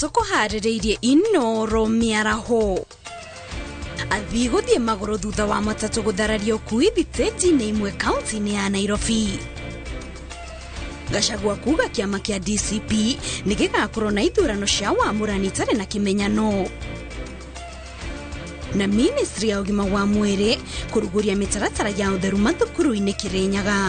Tũkũharĩrĩirie Inoro mĩaraho. Athii gũthiĩ magũrũ thutha wa matatũ gũthararia ũkui thitĩnji-inĩ imwe kaunti-inĩ ya Nairobi. Gachagua kuga kĩama kĩa DCP nĩ gĩgakorwo na ithurano cia wamũrani itarĩ na kĩmenyano. Na ministry ya ũgima wa mwĩrĩ kũrugũria mĩtaratara ya ũtheru mathukuru-inĩ Kirinyaga.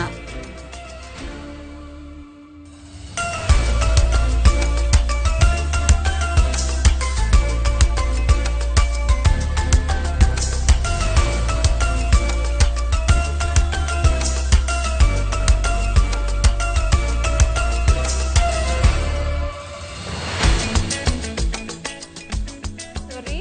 Sorry.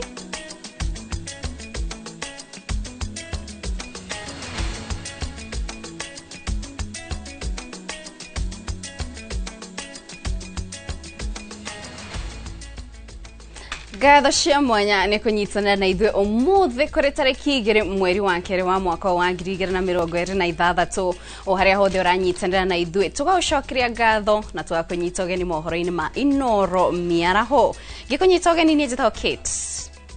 Ngatho cia mwanya nĩ kũnyitanĩra na ithuĩ ũmũthĩ kũrĩ tarĩki 2 mweri wa 2 wa mwaka wa 2026 o harĩa hothe ũranyitanĩra na ithuĩ tũgagũcokeria ngatho na tũgakũnyita ũgeni mohoro-inĩ ma Inoro mĩaraho. Ngĩkũnyita ũgeni niĩ njĩtagwo Kate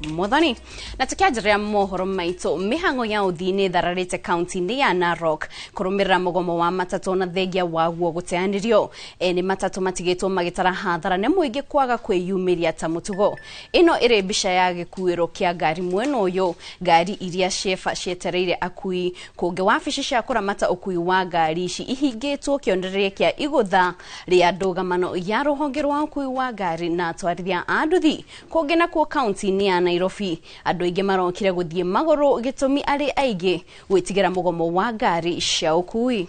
Muthoni. Na tukianjĩrĩria mohoro maitũ, mĩhang'o ya ũthii nĩ ĩthararĩte kaunti-inĩ ya Narok kũrũmĩrĩra mũgomo wa matatũ na thengia waguo gũteanĩrio. Ene matatũ matigĩtwo magĩtara hathara nĩ mũingĩ kwaga kwĩyumĩria ta mũtugo. Ĩno ĩrĩ mbica ya gĩkuĩro kĩa ngari mwena ũyũ, ngari iria cieba cietereire akui kũngĩ wabici cia kũramata ũkui wa ngari ici ihingĩtwo kĩonereria kĩa igũtha rĩa ndũgamano ya rũhonge rwa ũkui wa ngari na atwarithia a nduthi. Kũngĩ nakuo kaunti-inĩ ya Nairobi andũ aingĩ marokire gũthiĩ magũrũ gĩtũmi arĩ aingĩ gwĩtigĩra mũgomo wa ngari cia ũkui.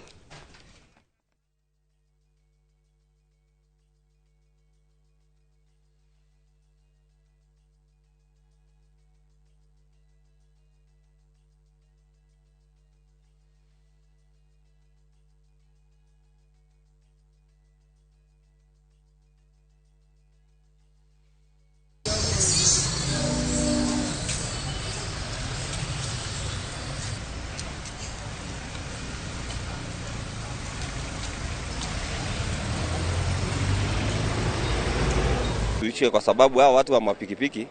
Tuiche kwa sababu hao watu wa mapikipiki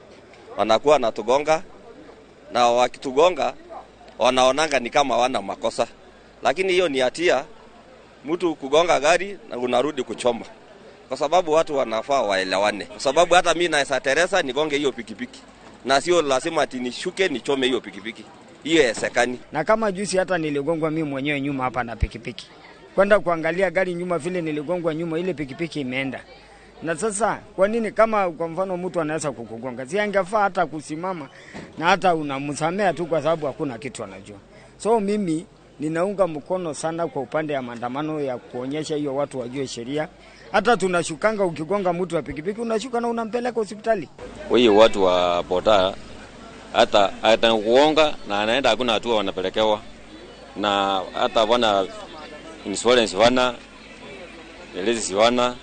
wanakuwa wanatugonga, na wakitugonga wanaonanga ni kama wana makosa, lakini hiyo ni hatia mtu kugonga gari na unarudi kuchoma, kwa sababu watu wanafaa waelewane, kwa sababu hata mimi naweza teresa nigonge hiyo pikipiki na sio lazima ati nishuke nichome hiyo pikipiki, hiyo haiwezekani. Na kama juzi hata niligongwa mimi mwenyewe nyuma hapa na pikipiki, kwenda kuangalia gari nyuma vile niligongwa nyuma, ile pikipiki imeenda. Na sasa kwa nini kama kwa mfano mtu anaweza kukugonga, si angefaa hata kusimama na hata unamsamea tu kwa sababu hakuna kitu anajua. So mimi ninaunga mkono sana kwa upande ya maandamano ya kuonyesha hiyo watu wajue sheria. Hata tunashukanga, ukigonga mtu wa pikipiki unashuka na unampeleka hospitali. Huyu watu wa boda hata atakugonga na anaenda hakuna hatua wanapelekewa, na hata wana insurance wana elezi wana.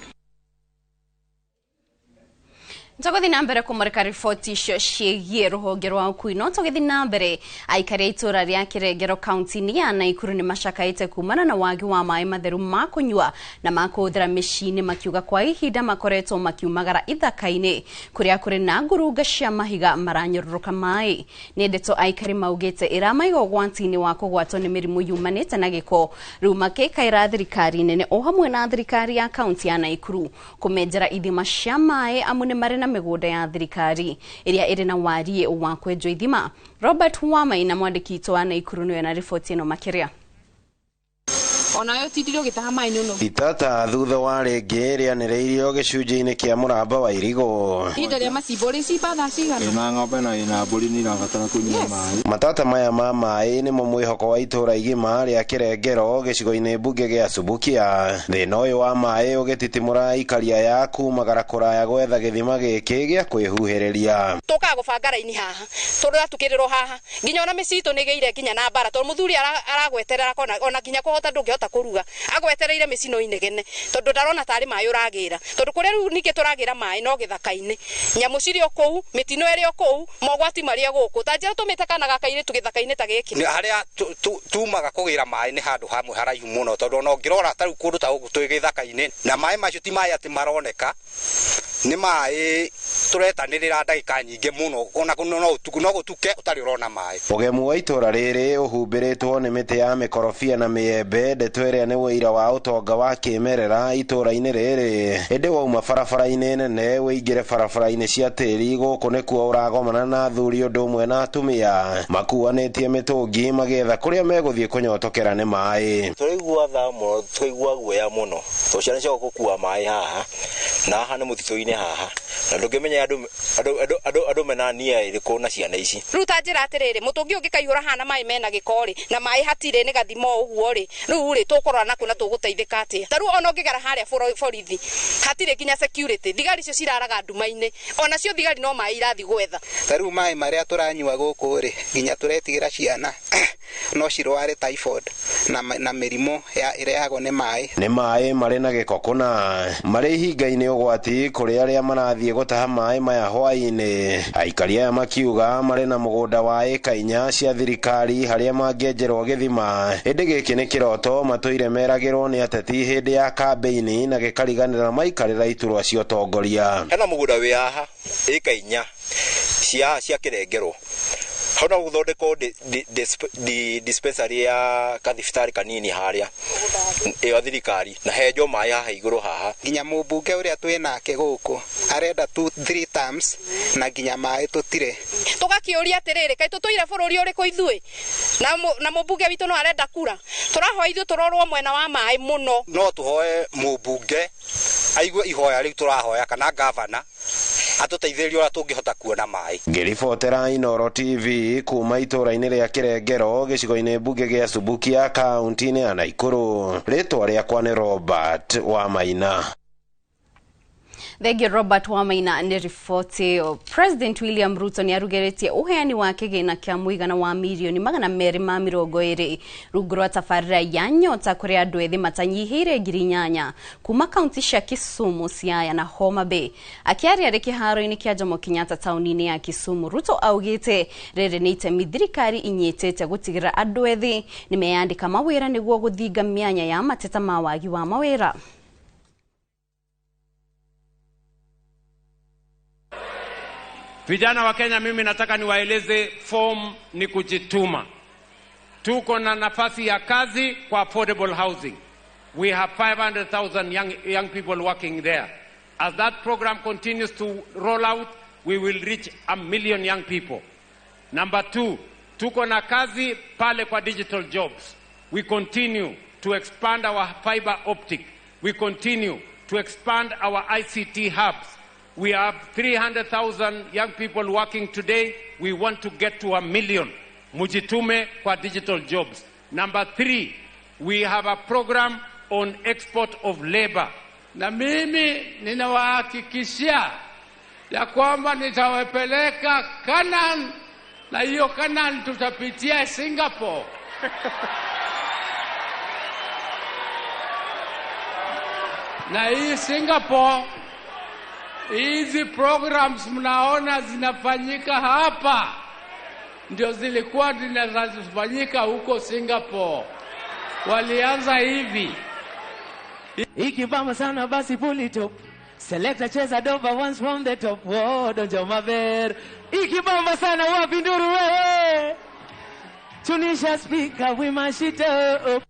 Tũgũthiĩ na mbere kũmũrĩka riboti icio ciĩgiĩ rũhonge rwa ũkui, no tũgĩthiĩ na mbere aikari a itũra rĩa Kĩrengero kaunti-inĩ ya Naikuru nĩ macakaĩte kumana na wagi wa maĩ matheru ma kũnyua na ma kũhũthĩra mĩciĩ-inĩ, makiuga kwa ihinda makoretwo makiumagara ithaka-inĩ kũrĩa kũrĩ na ngurunga cia mahiga maranyũrũrũka maĩ. Nĩ ndeto aikari maugĩte ĩramaiga ũgwati-inĩ wa kũgwatwo nĩ mĩrimũ yumanĩte na gĩko. Rĩu makĩkaĩra thirikari nene o hamwe na thirikari ya kaunti ya Naikuru kũmenjera ithima cia maĩ amu nĩ marĩ na mĩgũnda ya thirikari ĩrĩa ĩrĩ na wariĩ wa kwenjwo ithima. Robert Wamaina mwandĩki witũ wa Naikuru nĩwe na riboti ĩno makĩria. Onayo tindire ũgĩtaha maĩ nĩ ũnogu. Itata thutha wa rĩngĩ rĩanĩrĩirio gĩcunjĩ-inĩ kĩa mũramba wa Irigũ. Ihinda rĩa macimbo rĩcimba thaa cigana? Ĩna ng'ombe na ĩna mbũri nĩ irabatara kũnyua maĩ. Matata maya ma maĩ nĩmo mwĩhoko wa itũũra igima rĩa Kĩrengero gĩcigo-inĩ mbunge gĩa Subukia. Thĩna ũyũ wa maĩ ũgĩtitimũra aikari aya kumagara kũraya gwetha gĩthima gĩkĩ gĩa kwĩhuhĩrĩria. Tũkaga gũbanga raini haha, tũratukĩrĩrwo haha, nginya ona mĩciĩ itũ nĩ ĩgĩire nginya na mbara, tondũ mũthuri aragweterera ona nginya kũhota ndũngĩhota Ndangĩhota kũruga, agwetereire mĩcino inegene tondũ ndarona tarĩ maĩ ũragĩra, tondũ kũrĩa rĩu ningĩ tũragĩra maĩ no gĩthaka-inĩ, nyamũ cirĩ o kũu, mĩtino ĩrĩ o kũu, mogwati marĩ o gũkũ. Ta njĩra tũmĩte kana ga kairĩtu gĩthaka-inĩ ta gĩkĩ. Harĩa tumaga kũgĩra maĩ nĩ handũ hamwe haraihu mũno, tondũ ona ũngĩrora ta rĩu kũndũ ta gũkũ twĩ gĩthaka-inĩ, na maĩ macio ti maĩ atĩ maroneka, nĩ maĩ tũretanĩrĩra ndagĩka nyingĩ mũno, ona no gũtuke ũtarĩ ũrona maĩ. Ũgemu wa itũra rĩrĩ ũhumbĩrĩtwo nĩ mĩtĩ ya mĩkorobia na mĩembe, ndeto ĩrĩa nĩ ũira wa ũtonga wa kĩmerera itũra-inĩ rĩrĩ. Ĩndĩ wauma barabara-inĩ nene ũingĩre barabara-inĩ cia tĩri, gũkũ nĩkuo ũragomana na athuri ũndũ ũmwe na atumia makuanĩtie mĩtũngi magĩetha kũrĩa megũthiĩ kũnyotokera nĩ maĩ. Tũraigua tha mũno, tũkaigua guoya mũno, tondũ ciana ciao gũkua maĩ haha na haha nĩ mũtitũ-inĩ haha, na ndũngĩmenya andũ mena nia ĩrĩkũ na ciana ici. Rĩu ta njĩra atĩrĩrĩ, mũtũngi ũngĩkaihũra haha na maĩ mena gĩko rĩ, na maĩ hatirĩ nĩ gathimo ũguo rĩ, rĩu rĩ tũkũrora nakũ na tũgũteithĩka atĩa? Ta rĩu ona ũngĩgera harĩa borithi hatirĩ nginya security, thigari icio ciraraga nduma-inĩ, ona cio thigari no maĩ irathiĩ gwetha. Ta rĩu maĩ marĩa tũranyua gũkũ rĩ, nginya tũretigĩra ciana no cirware typhoid na mĩrimũ ya ĩrehagwo nĩ maĩ. Nĩ maĩ marĩ na gĩko kũna, marĩ ihinga-inĩ ũgwati kũrĩ arĩa marathiĩ gũtaha maĩ maya hwaĩ-inĩ. Aikari aya makiuga marĩ na mũgũnda wa ĩka 4 cia thirikari harĩa mangĩenjerwo gĩthima, ĩndĩ gĩkĩ nĩ kĩroto matũire meragĩrwo nĩ ateti hĩndĩ ya kambĩini na gĩkariganĩra maikarĩra iturwa cia ũtongoria. Hena mũgũnda wĩ haha ĩka 4 cia Kĩrengerwo, hau no gũthondekwo dispensary ya kathibitarĩ kanini harĩa ĩyo thirikari, na henjwo maĩ haha igũrũ haha. Nginya mũmbunge ũrĩa twĩ nake gũkũ arenda 2-3 terms na nginya maĩ tũtirĩ. Tũgakĩũria atĩrĩrĩ, kaĩ tũtũire bũrũri ũrĩkũ ithuĩ? Na mũmbunge witũ no arenda kura, tũrahoya ithuĩ tũrorwo mwena wa maĩ mũno. No tũhoe mũmbunge aigue ihoya rĩu tũrahoya, kana gavana atũteithĩrĩrie ũrĩa tũngĩhota kuona maĩ. Ngĩribotera Inooro TV kuma itũra-inĩ rĩa Kĩrengero gĩcigo-inĩ mbunge gĩa Subukia kaunti-inĩ ya Naikuru, rĩtwa rĩakwa nĩ Robert Wamaina. Thengiũ Robert Wamaina nĩ riboti ĩyo. President William Ruto nĩ arugeretie ũheani wa kĩgĩna kĩa mũigana wa mirioni 220 rungu rwa tabarĩra ya Nyota kũrĩ andũ ethĩ matanyihĩire 8,000 kuma kaunti cia Kisumu, Siaya na Homa Bay. Akĩaria arĩ kĩharo-inĩ kĩa Jomo Kenyatta taũni-inĩ ya Kisumu, Ruto augĩte rĩrĩ nĩ itemi thirikari inyitĩte gũtigĩrĩra andũ ethĩ nĩmeyandĩka mawĩra nĩguo gũthinga mĩanya ya mateta ma wagi wa mawĩra. Vijana wa Kenya, mimi nataka niwaeleze form ni kujituma. Tuko na nafasi ya kazi kwa affordable housing. We have 500,000 young people working there. As that program continues to roll out, we will reach 1 million young people. Number 2, tuko na kazi pale kwa digital jobs. We continue to expand our fiber optic. We continue to expand our ICT hubs. We have 300,000 young people working today. We want to get to 1 million. Mujitume kwa digital jobs. Number 3, we have a program on export of labor. Na mimi ninawahakikishia ya kwamba nitawapeleka Canaan, na hiyo Canaan tutapitia Singapore. Na hii Singapore, hizi programs mnaona zinafanyika hapa ndio zilikuwa zinafanyika huko Singapore. Walianza hivi. Ikibamba sana basi pull it up. Selector cheza doba once from the top. Oh, donjo maber. Ikibamba sana wapi nduru wewe. Tunisha speaker we mash it up.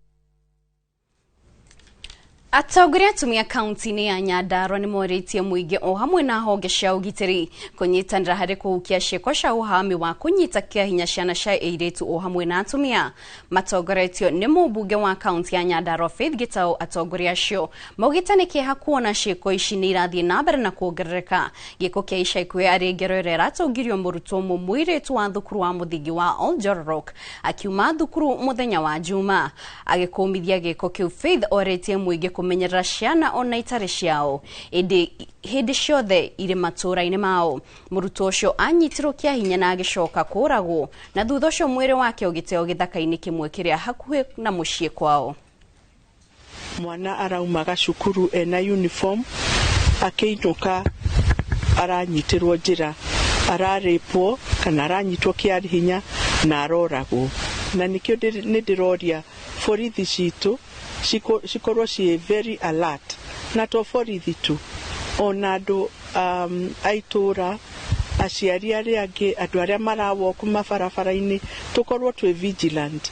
Atongoria atumia kaunti-inĩ ya Nyandarua nĩ morĩtie mũingĩ o hamwe na honge cia ũgitĩri kũnyitanĩra harĩ kũhukia ciĩko cia ũhami wa kũnyita kĩa hinya ciana cia airĩtu o hamwe na atumia. Matongoretio nĩ mũmbunge wa kaunti ya Nyandarua Faith Gitau, atongoria acio maugĩte nĩ kĩeha kuona ciĩko ici nĩ irathiĩ na mbere na kuongerereka. Gĩko kĩa ica ikuhĩ arĩ ngero ĩrĩa ĩratongirio mũrutwo mũirĩtu wa thukuru wa mũthingi wa Oljororok akiuma thukuru mũthenya wa Juma. Agĩkũmithia gĩko kĩu, Faith orĩtie mũingĩ kũmenyerera ciana ona itarĩ ciao ĩndĩ hĩndĩ ciothe irĩ matũũra-inĩ mao. Mũrutwo ũcio anyitirwo kĩa hinya na agĩcoka kũũragwo, na thutha ũcio mwĩrĩ wake ũgĩteo gĩthaka-inĩ kĩmwe kĩrĩa hakuhĩ na mũciĩ kwao. Mwana araumaga cukuru ena uniform akĩinũka aranyitĩrwo njĩra, ararĩpwo kana aranyitwo kĩa hinya na aroragwo. Na nĩkĩo nĩ ndĩroria borithi citũ cikorwo ciĩ very alert, na to borithi tu, ona andũ a itũra, aciari arĩa angĩ, andũ arĩa marawalk mabarabara-inĩ, tũkorwo twĩ vigilant.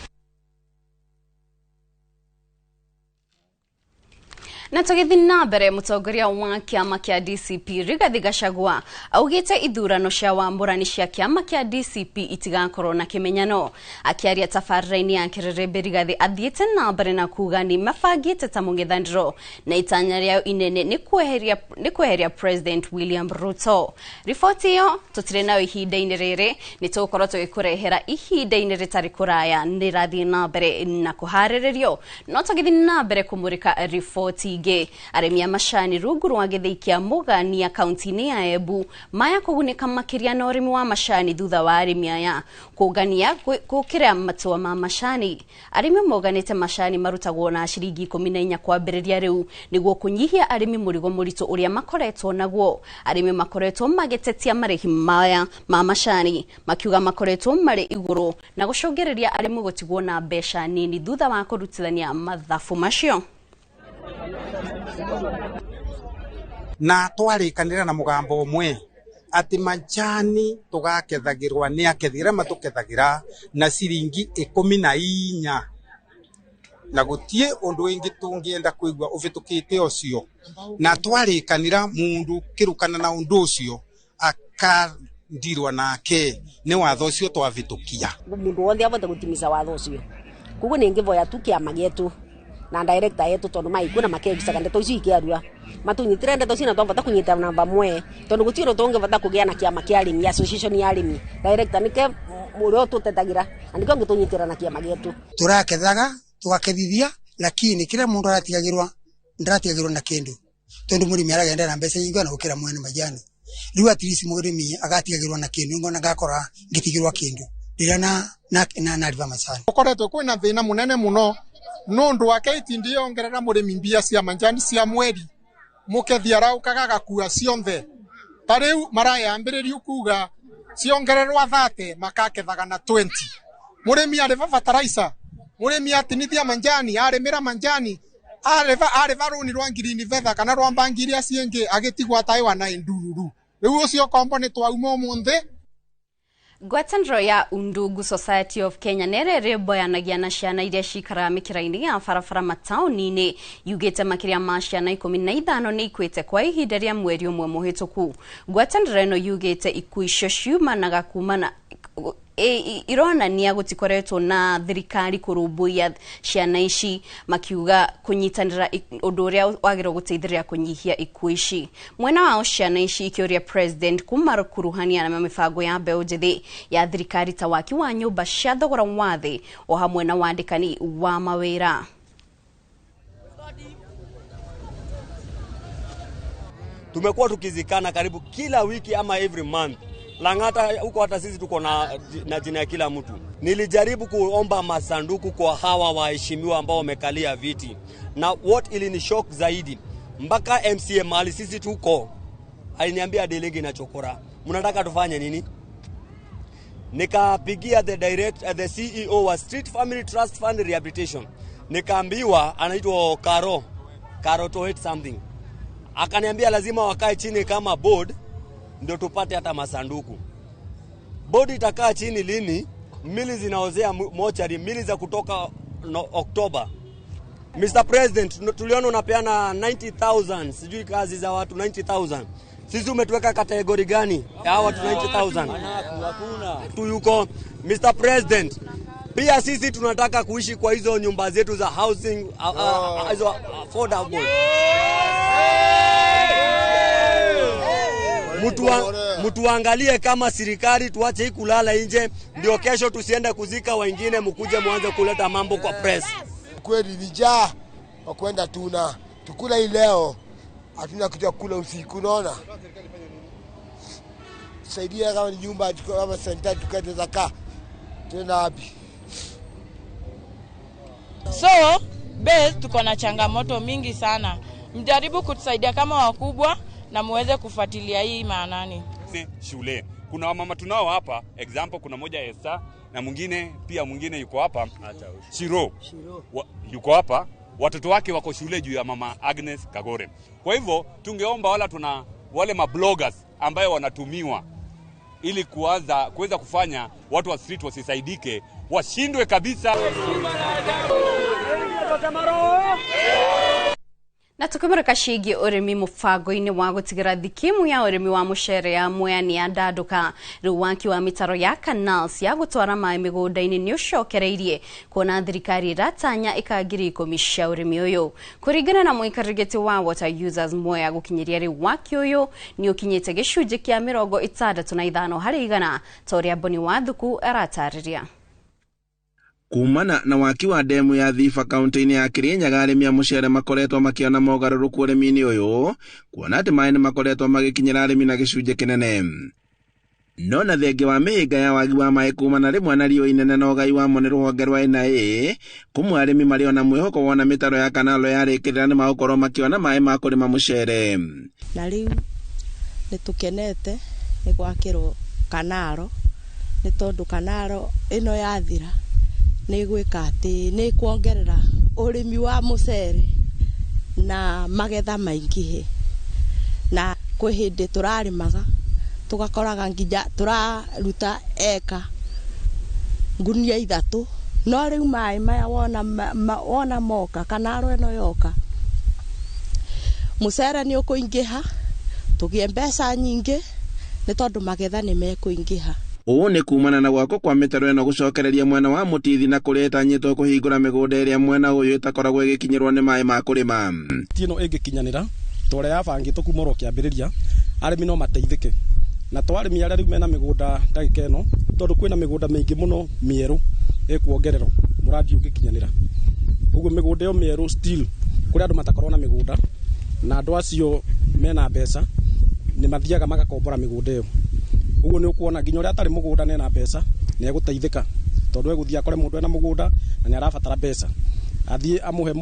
Na tũgĩthiĩ na mbere, mũtongoria wa kĩama kĩa DCP Rigathi Gachagua augĩte ithurano cia wambũrani cia kĩama kĩa DCP itigakorwo na kĩmenyano. Akĩaria tabarĩra-inĩ ya Kĩrĩrĩmbĩ, Rigathi athiĩte na mbere na kuga nĩ mabangĩte ta mũng'ethanĩro na itanya rĩao inene nĩ kweheria President William Ruto. Riboti ĩyo tũtirĩ nayo ihinda-inĩ rĩrĩ, nĩ tũgũkorwo tũgĩkũrehera ihinda-inĩ rĩtarĩ kũraya, nĩ ĩrathiĩ na mbere na kũharĩrĩrio. No tũgĩthiĩ na mbere kũmũrĩka riboti ingĩ, arĩmi a macani rungu rwa gĩthĩi kĩa Mũgania kaunti-inĩ ya Embu maya kũgunĩka makĩria na ũrĩmi wa macani thutha wa arĩmi aya kũngania gũkĩra matua ma macani. Arĩmi monganĩte macani marutagwo na ciringi 14 kwambĩrĩria rĩu nĩguo kũnyihia arĩmi mũrigo mũritũ ũrĩa makoretwo naguo. Arĩmi makoretwo magĩtetia marĩhi maya ma macani makiuga makoretwo marĩ igũrũ na gũcũngĩrĩria arĩmi gũtigwo na mbeca nini thutha wa kũrutithania mathabu macio. Na twarikanira na mugambo umwe ati majani tugakethagirwa ni akethira matukethagira na ciringi 14 na gutie undu wingi tungienda kuigua uvitukite ucio, na twarikanira mundu kirukana na undu ucio akandirwa nake ni watho ucio twavitukia. Mundu wothe avote gutimiza watho ucio, koguo ningivoya tu kiama gietu na director yetu tondu maikuna makegicaga ndeto icio ikiarua matunyitire ndeto icio na twavota kunyita namba mwe tondu gutire tungivota kugia na kiama kia arimi, association ya arimi. Director nike muria ututetagira na nikio ngitunyitira na kiama gietu. Turakethaga tugakethithia, lakini kila mundu aratigagirwa ndaratigagirwa na kindu tondu murimi aragenda na mbeca nyingi na gukira mwene majani. Riu at least murimi agatigagirwa na kindu ngona ngakora ngitigirwa kindu rira na nariva macani. Ukoretwo kwina thina munene muno nundu wa KTDA ongerera murimi mbia cia manjani cia mweri mukethi araukaga gakua cionthe ta riu marayambiririo kuga ciongererwa 30 makakethaga na 20. Murimi ariva fertilizer, murimi atinithia manjani, arimira manjani, ariva runi rwa ngirini vetha kana rwa bangi iria ciingi agitigwa ataiwa na indururu. Riu ucio kombo ni twauma umuthi. Ngwatanĩro ya Undugu Society of Kenya nere rĩmboyanagia na ciana iria cikaraga mĩkĩra-inĩ ya barabara mataũni-inĩ yugĩte makĩria ma ciana 15 nĩ ikuĩte kwa ihinda rĩa mweri ũmwe mũhĩtũku. Ngwatanĩro ĩno yugĩte ikuũ icio ciumanaga kumana ironania gutikoretwo na thirikari kũrũmbũiya ciana ici, makiuga kũnyitanĩra ũndũ ũrĩa wagĩrĩirwo gũteithĩrĩria kũnyihia ikuũ ici. Mwena wao ciana ici ikĩũria president kũmakuruhania na mĩbango ya mbeũ njĩthĩ ya thirikari ta waki wa nyũmba cia thogora wa thĩ o hamwe na wandĩkani wa mawĩra. Tumekuwa tukizikana karibu kila wiki ama every month. Lang'ata huko hata sisi tuko na jina ya kila mtu. Nilijaribu kuomba masanduku kwa hawa waheshimiwa ambao wamekalia viti. Na what ili ni shock zaidi, mpaka MCA mahali sisi tuko aliniambia delingi na chokora, mnataka tufanye nini? Nikapigia the direct, the CEO wa Street Family Trust Fund Rehabilitation. Nikaambiwa anaitwa Karo Toet something. Akaniambia lazima wakae chini kama board ndio tupate hata masanduku. Board itakaa chini lini? Mili zinaozea mochari, mili za kutoka Oktoba. Mr. President, tuliona unapeana 90,000, sijui kazi za watu 90,000. Sisi umetuweka kategori gani ya watu 90,000? Hakuna. Tuyuko Mr. President. Pia sisi tunataka kuishi kwa hizo nyumba zetu za housing, hizo affordable. Mtuangalie kama serikali, tuache hii kulala nje, ndio kesho tusiende kuzika wengine, mkuje mwanze kuleta mambo kwa press. Kweli vijaa wa kwenda tuna tukula hii leo, hatuna kitu ya kula usiku, unaona? Saidia kama ni nyumba kama senta tukate zaka. Tena wapi? So Base tuko na changamoto mingi sana. Mjaribu kutusaidia kama wakubwa na muweze kufuatilia hii maanani. Shule kuna wamama tunao hapa, example kuna moja Esther na mwingine pia mwingine yuko hapa Shiro. Yuko hapa, watoto wake wako shule juu ya mama Agnes Kagore. Kwa hivyo tungeomba wala tuna wale mabloggers ambayo wanatumiwa ili kuweza kufanya watu wa street wasisaidike, washindwe kabisa. Na tukimurika ciĩgiĩ ũrĩmi mũbango-inĩ wa gũtigĩra thikimu ya ũrĩmi wa mũcere ya Mwea nĩ yandandũka. Rĩu waki wa mĩtaro ya canals ya gũtwara maĩ mĩgũnda-inĩ nĩ ũcokereirie kuona thirikari ĩratanya ĩka 10,000 cia ũrĩmi ũyũ. Kũringana na mũikarĩri gĩtĩ wa Water Users Mwea, gũkinyĩria rĩu waki ũyũ nĩ ũkinyĩte gĩcunjĩ kĩa 65 harĩ igana, ta ũrĩa Boni Wathuku aratarĩria. Kumana na waki wa demu ya Thiba kaunti-inĩ ya Kirinyaga, arĩmi a mũcere makoretwo makĩona mogarũrũku ũrĩmi-inĩ ũyũ, kuona atĩ maĩ nĩmakoretwo magĩkinyĩra arĩmi na gĩcunjĩ kĩnene. No na thengia wa mĩhĩnga ya wagi wa maĩ kumana rĩmwe na riũa inene na ũgai wamo nĩ rũhonge rwa NIA, kũmwe arĩmi marĩ ona mwĩhoko wona mĩtaro ya kanalo yarĩkĩrĩra nĩmagũkorwo makĩona maĩ ma kũrĩma mũcere. Na rĩu nĩtũkenete nĩ gwakĩrwo kanaro, nĩ tondũ kanaro ĩno yathira nĩ gwĩka atĩ nĩ kuongerera ũrĩmi wa mũcere na magetha maingĩhe. Na kwĩ hĩndĩ tũrarĩmaga tũgakoraga nginya tũraruta eka ngunia 3, no rĩu maĩ maya wona moka kanaro ĩno yoka, mũcere nĩ ũkũingĩha, tũgĩe mbeca nyingĩ nĩ tondũ magetha nĩ mekũingĩha. Ũũ nĩ kumana na gwakwo kwa mĩtaro ĩno gũcokereria mwena wa Mũtithi na kũrĩa ĩtanyĩtwo kũhingũra mĩgũnda ĩrĩa mwena ũyũ ĩtakoragwo ĩgĩkinyĩrwo nĩ maĩ ma kũrĩma. Ti ĩno ĩngĩkinyanĩra ta ũrĩa yabangĩtwo kuma oro kĩambĩrĩria, arĩmi no mateithĩke. Na to arĩmi arĩa rĩu mena mĩgũnda ndagĩka ĩno, tondũ kwĩna mĩgũnda mĩingĩ mũno mĩerũ ĩkuongererwo mũradi ũngĩkinyanĩra. Ũguo mĩgũnda ĩyo mĩerũ still kũrĩ andũ matakorwo na mĩgũnda, na andũ acio mena mbeca nĩ mathiaga magakombora mĩgũnda ĩyo. Ũguo nĩ ũkuona nginya ũrĩa atarĩ mũgũnda nena mbeca nĩ egũteithĩka, tondũ egũthiĩ akore mũndũ ena mũgũnda na nĩ arabatara mbeca, athiĩ amũhe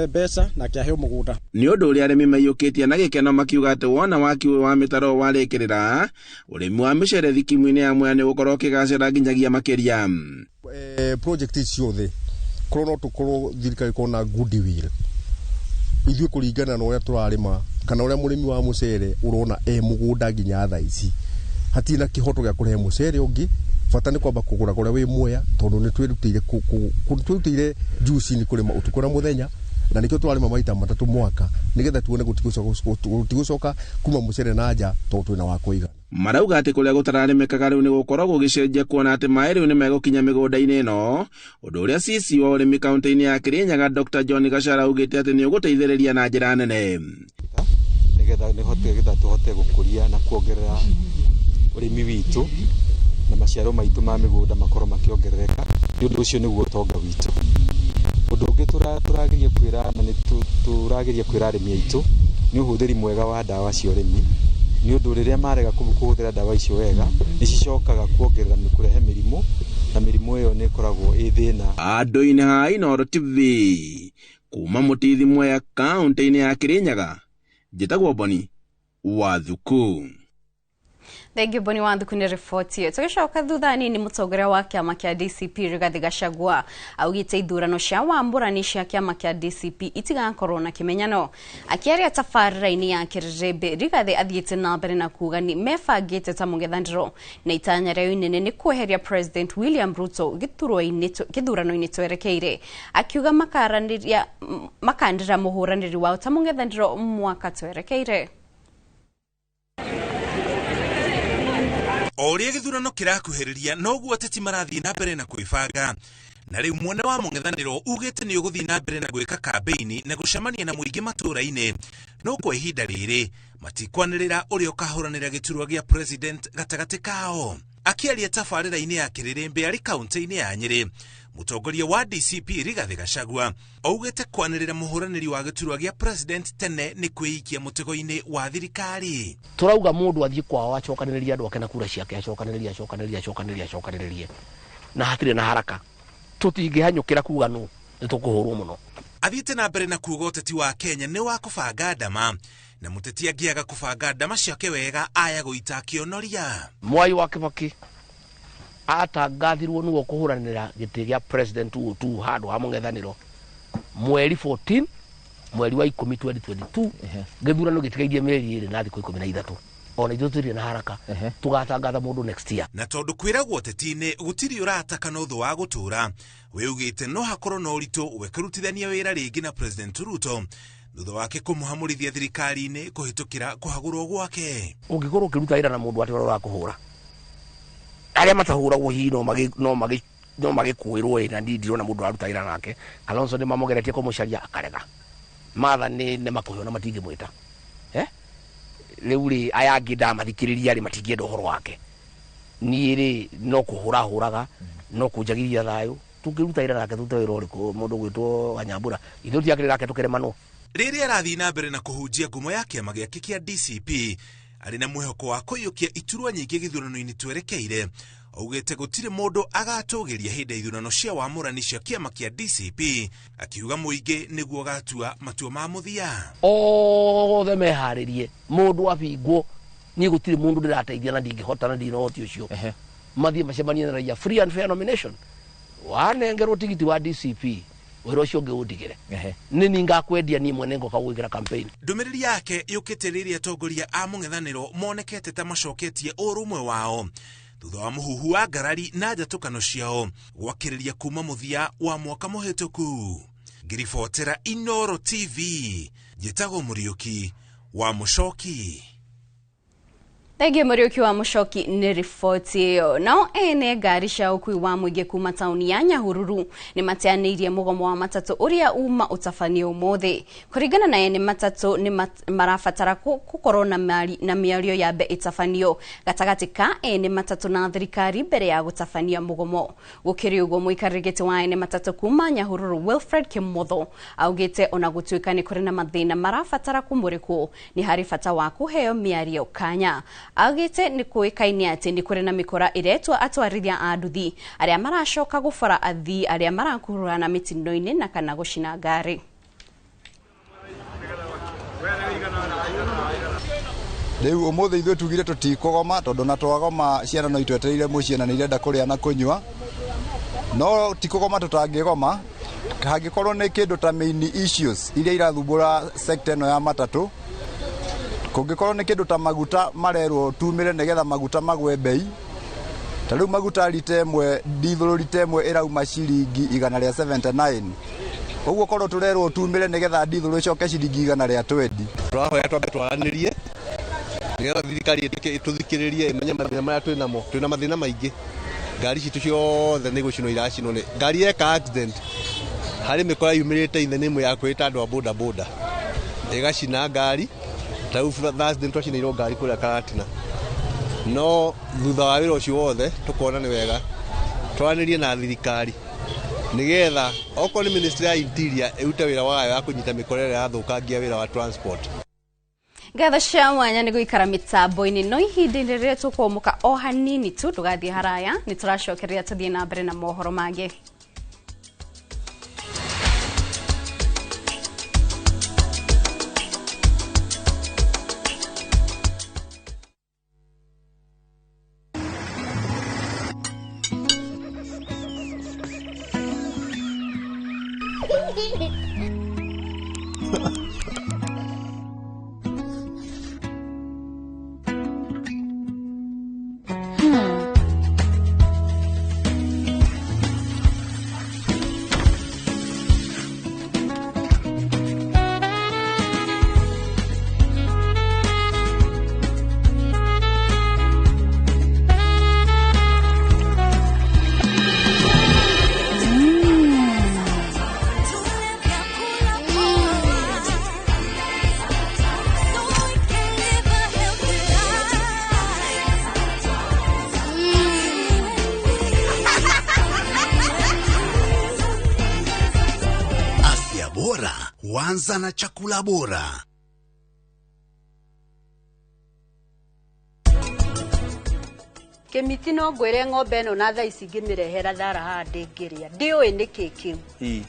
mbeca nake aheo mũgũnda. Nĩ ũndũ ũrĩa arĩmi maiyũkĩtie na gĩkeno makiuga atĩ wona waki ũyũ wa mĩtaro warĩkĩrĩra, ũrĩmi wa mĩcere thikimu-inĩ ya Mwea nĩ ũgũkorwo ũkĩgacĩra nginyagia makĩria. Project ici ciothe korwo no tũkorwo thirikari ĩkorwo na goodwill ithuĩ kũringana na ũrĩa tũrarĩma kana ũrĩa mũrĩmi wa mũcere ũrona e mũgũnda nginya thaa ici, hatirĩ na kĩhoto gĩa kũrehe mũcere ũngĩ. Bata nĩ kwamba kũgũra kũrĩa wĩ Mwea, tondũ nĩ twĩrutĩire juu chini kũrĩma ũtukũ na mũthenya, na nĩkĩo tũrarĩma maita 3 mwaka nĩgetha tuone gũtigũcoka kuma mũcere na nja tondũ twĩna wa kũigana. Marauga atĩ kũrĩa gũtararĩmĩkaga rĩu nĩ gũkorwo gũgĩcenjia kuona atĩ maĩ rĩu nĩ megũkinya mĩgũnda-inĩ ĩno, ũndũ ũrĩa CC wa ũrĩmi kaunti-inĩ ya Kirinyaga Dr. John Gachara augĩte atĩ nĩ ũgũteithĩrĩria na njĩra nene. Nĩgetha tũhote gũkũria na kuongerera ũrĩmi witũ na maciaro maitũ ma mĩgũnda makorwo makĩongerereka, nĩ ũndũ ũcio nĩguo ũtonga witũ. Ũndũ ũngĩ tũrageria kwĩra na nĩ tũrageria kwĩra arĩmi aitũ nĩ ũhũthĩri mwega wa ndawa cia ũrĩmi, nĩ ũndũ rĩrĩa marega kũhũthĩra ndawa icio wega nĩ cicokaga kuongerera kũrehe mĩrimũ, na mĩrimũ ĩyo nĩ ĩkoragwo ĩ thĩna. Andũ-inĩ ha Inooro TV kuma Mũtithi Mwea kaunti-inĩ ya Kirinyaga, njĩtagwo Boni Wathuku. Thengiũ Boni Wathuku nĩ riboti ĩyo. Tũgĩcoka thutha nini, mũtongoria wa kĩama kĩa DCP Rigathi Gachagua augĩte ithurano cia wambũrani cia kĩama kĩa DCP itigakorwo na kĩmenyano. Akĩaria tabarĩra-inĩ ya Kĩrĩrĩmbĩ, Rigathi athiĩte na mbere na kuuga nĩ mebangĩte ta mũng'ethanĩro na itanya rĩao inene nĩ kweheria President William Ruto gĩthurano-inĩ twerekeire. Akiuga makanĩrĩra mũhũranĩri wao ta mũng'ethanĩro mwaka twerekeire. O ũrĩa gĩthurano kĩrakuhĩrĩria noguo ateti marathiĩ na mbere na kwĩbanga, na rĩu mwena wa mũng'ethanĩro ugĩte nĩ ũgũthiĩ na mbere na gwĩka kambĩini na gũcemania na mũingĩ matũũra-inĩ, no kwa ihinda rĩrĩ matikwanĩrĩra ũrĩa ũkahũranĩra gĩturwa gĩa president gatagatĩ kao. Akĩaria tabarĩra-inĩ ya Kĩrĩrĩmbĩ arĩ kaunti-inĩ ya Nyĩrĩ, mũtongoria wa DCP Rigathi Gachagua augĩte kwanĩrĩra mũhũranĩri wa gĩturwa gĩa president tene nĩ kwĩikia mũtego-inĩ wa thirikari. Tũrauga mũndũ athiĩ kwao acokanĩrĩrie andũ ake na kura ciake, acokanĩrĩrie acokanĩrĩrie acokanĩrĩrie acokanĩrĩrie, na hatirĩ na haraka, tũtingĩhanyũkĩra kuga nũ nĩ tũkũhũrwo mũno. Athiĩte na mbere na kuuga ũteti wa Kenya nĩ wa kũbanga ndama, na mũteti angĩaga kũbanga ndama ciake wega aya gũita akĩonoria. Mwai wa Kibaki atangathirwo nĩwe ũkũhũranĩra gĩtĩ gĩa president 202 handũ ha mũng'ethanĩro mweri 14 mweri wa 10 2022. Gĩthurano gĩtigairie mĩeri 2 na thikũ 13, ona ithuĩ tũtirĩ na haraka, tũgatangatha mũndũ next year. Na tondũ kwĩragwo ũteti-inĩ gũtirĩ ũrata kana ũthũ wa gũtũra, wĩugĩte no hakorwo na ũritũ we kũrutithania wĩra rĩngĩ na President Ruto thutha wake kũmũhamũrithia thirikari-inĩ kũhĩtũkĩra kũhagũrwo gwake. Ũngĩkorwo ũkĩruta wĩra na mũndũ atĩ ũrĩa ũrakũhũra, arĩa matahũragwo hihi no magĩkuĩrwo ĩ, na niĩ ndirona mũndũ araruta wĩra nake. Kalonzo nĩ mamũgeretie kũmũcaria akarega. Martha nĩ makũheo na matingĩmwĩta. Rĩu rĩ, aya angĩ ndamathikĩrĩria rĩ, matingĩenda ũhoro wake. Niĩ rĩ, no kũhũra hũraga, no kũnjagithia thayũ. Tũngĩruta wĩra nake tũrute wĩra ũrĩkũ? Mũndũ ũgwĩtwo Wanyambura, ithuĩ tũtiakĩrĩ nake tũkĩremanwo. Rĩrĩa arathiĩ na mbere na kũhunjia ngumo ya kĩama gĩake kĩa DCP, arĩ na mwĩhoko wa kũiyũkia iturwa nyingĩ gĩthurano-inĩ twerekeire. Augĩte gũtirĩ mũndũ agatũgĩria hĩndĩ ya ithurano cia wamũrani cia kĩama kĩa DCP, akiuga mũingĩ nĩguo ũgatua matua ma mũthia. Othe meharĩrie, mũndũ abingwo, niĩ gũtirĩ mũndũ ndĩrateithia na ndingĩhota na ndirĩ na ũhoti ũcio. Mathiĩ macemanie na raia, free and fair nomination. Wanengerwo tigiti wa DCP, wĩra ũcio ũngĩ ũndigĩre. Nĩ niĩ ngakwendia niĩ mwene ngoka gwĩkĩra campaign. Ndũmĩrĩri yake yũkĩte rĩrĩa atongoria a mũng'ethanĩro monekete ta macoketie ũrũmwe wao thutha wa mũhuhu wa ngarari na njatũkano ciao gwakĩrĩria kuma mũthia wa mwaka mũhĩtũku. Ngĩribotera Inooro TV, njĩtagwo Mũriũki wa Mũcoki. Thengiũ Mũriũki wa Mũcoki nĩ riboti ĩyo. Nao ene ngari cia ũkui wa mũingĩ kuma taũni ya Nyahururu nĩ mateanĩirie mũgomo wa matatũ ũrĩa uma ũtabanio ũmũthĩ. Kũringana na ene matatũ nĩ marabatara gũkorwo na mĩario yambe ĩtabanio gatagatĩ ka ene matatũ na thirikari mbere ya gũtabania mũgomo. Gũkĩrĩ ũguo, mũikarĩri gĩtĩ wa ene matatũ kuma Nyahururu Wilfred Kimotho augĩte ona gũtuĩka nĩ kũrĩ na mathĩna marabatara kũmũrĩkwo, nĩ harĩ bata wa kũheo mĩario kanya. Augĩte nĩ kũĩkaine atĩ nĩ kũrĩ na mĩkora ĩretwo atwarithia a nduthi arĩa maracoka gũbora athii arĩa marakuruhana mĩtino-inĩ na kana gũcina ngari. Rĩu ũmũthĩ ithuĩ tugire tũtikũgoma tondũ na twagoma ciana no itwetereire mũciĩ na nĩ irenda kũrĩa na kũnyua, no ti kũgoma tũtangĩgoma hangĩkorwo nĩ kĩndũ ta main issues iria irathumbũra sector ĩno ya matatũ. Kũngĩkorwo nĩ kĩndũ ta maguta marerwo tumĩre nĩgetha maguta magwe bei, ta rĩu maguta rita ĩmwe ndithũrũ rita ĩmwe ĩrauma ciringi 179, ũguo korwo tũrerwo tumĩre nĩgetha ndithũrũ ĩcoke ciringi 120. Tũrahoya twambe twaranĩrie nĩgetha thirikari ĩtũthikĩrĩrie ĩmenye mathĩna marĩa twĩ namo. Twĩna mathĩna maingĩ, ngari citũ ciothe nĩ gũcinwo iracinwo. Nĩ ngari yeka accident harĩ mĩkora yumĩrĩte ithe nĩ ĩmwe ya kwĩta andũ a boda boda ĩgacina ngari. Ta rĩu Thursday twacinĩirwo ngari kũrĩa Karatina. No thutha wa wĩra ũcio wothe tũkona nĩ wega twaranĩrie na thirikari nĩgetha okorwo nĩ ministry ya interior ĩrute wĩra wayo wa kũnyita mĩkora ĩrĩa yathũkangia wĩra wa transport. Ngatho cia mwanya nĩ gũikara mĩtambo-inĩ, no ihinda-inĩ rĩrĩa tũkũmũka o hanini tu ndũgathiĩ haraya, nĩ tũracokereria tũthiĩ na mbere na mohoro mangĩ. Huanza na chakula bora. Kĩmiti no ngwĩre ng'ombe ĩno na thaa ici ngĩmĩrehera thara haha ndĩngĩrĩa ndiũĩ nĩkĩ kĩu.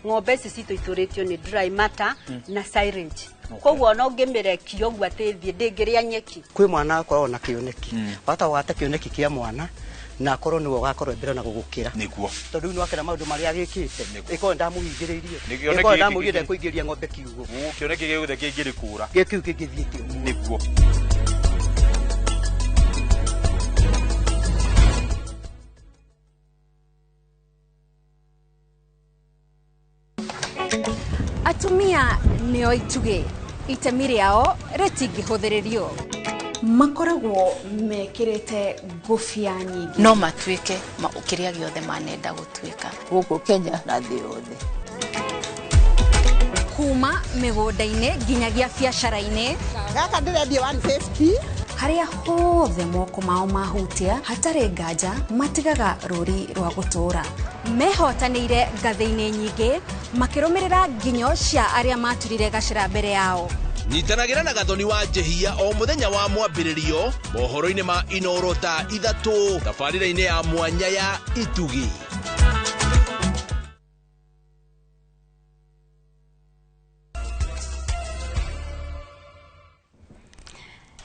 Ng'ombe ici citũ itũrĩtio nĩ dry matter na silage, koguo no ngĩmĩrekia ũguo atĩ thiĩ ndĩngĩrĩa nyeki. Kwĩ mwana akoragwo na kĩoneki, wahota gwata kĩoneki kĩa mwana na akorwo nĩwe ũgakorwo mbere na gũgũkĩra. Nĩguo. Tondũ rĩu nĩwakĩra maũndũ marĩa agĩkĩte, ĩkorwo ndamũhingĩrĩirie, Nĩ kĩoneki ĩkorwo gĩkĩ ndamũgire kũingĩria ng'ombe kiugũ. Kĩoneki gĩothe kĩngĩrĩkũra. Gĩkiu kĩngĩthiĩ kĩu. Nĩguo. Atumia nĩo itugĩ, itemi rĩao rĩtingĩhũthĩrĩrio, makoragwo mekĩrĩte ngũbia nyingĩ. No matuĩke kĩrĩa gĩothe manenda gũtuĩka gũkũ Kenya na thĩ yothe. Kuma mĩgũnda-inĩ nginyagia biacara-inĩ. Gaka ndĩrendia 150. Harĩa hothe moko mao mahutia, hatarĩ nganja matigaga rũri rwa gũtũũra. Mehotanĩire ngathĩ-inĩ nyingĩ, makĩrũmĩrĩra nginyo cia arĩa maturire gacĩra mbere yao. Nyitanagĩra na Gathoni wa Njehia o mũthenya wa mwambĩrĩrio mohoro-inĩ ma Inoro thaa 3 tabarĩra-inĩ ya mwanya ya Itugi.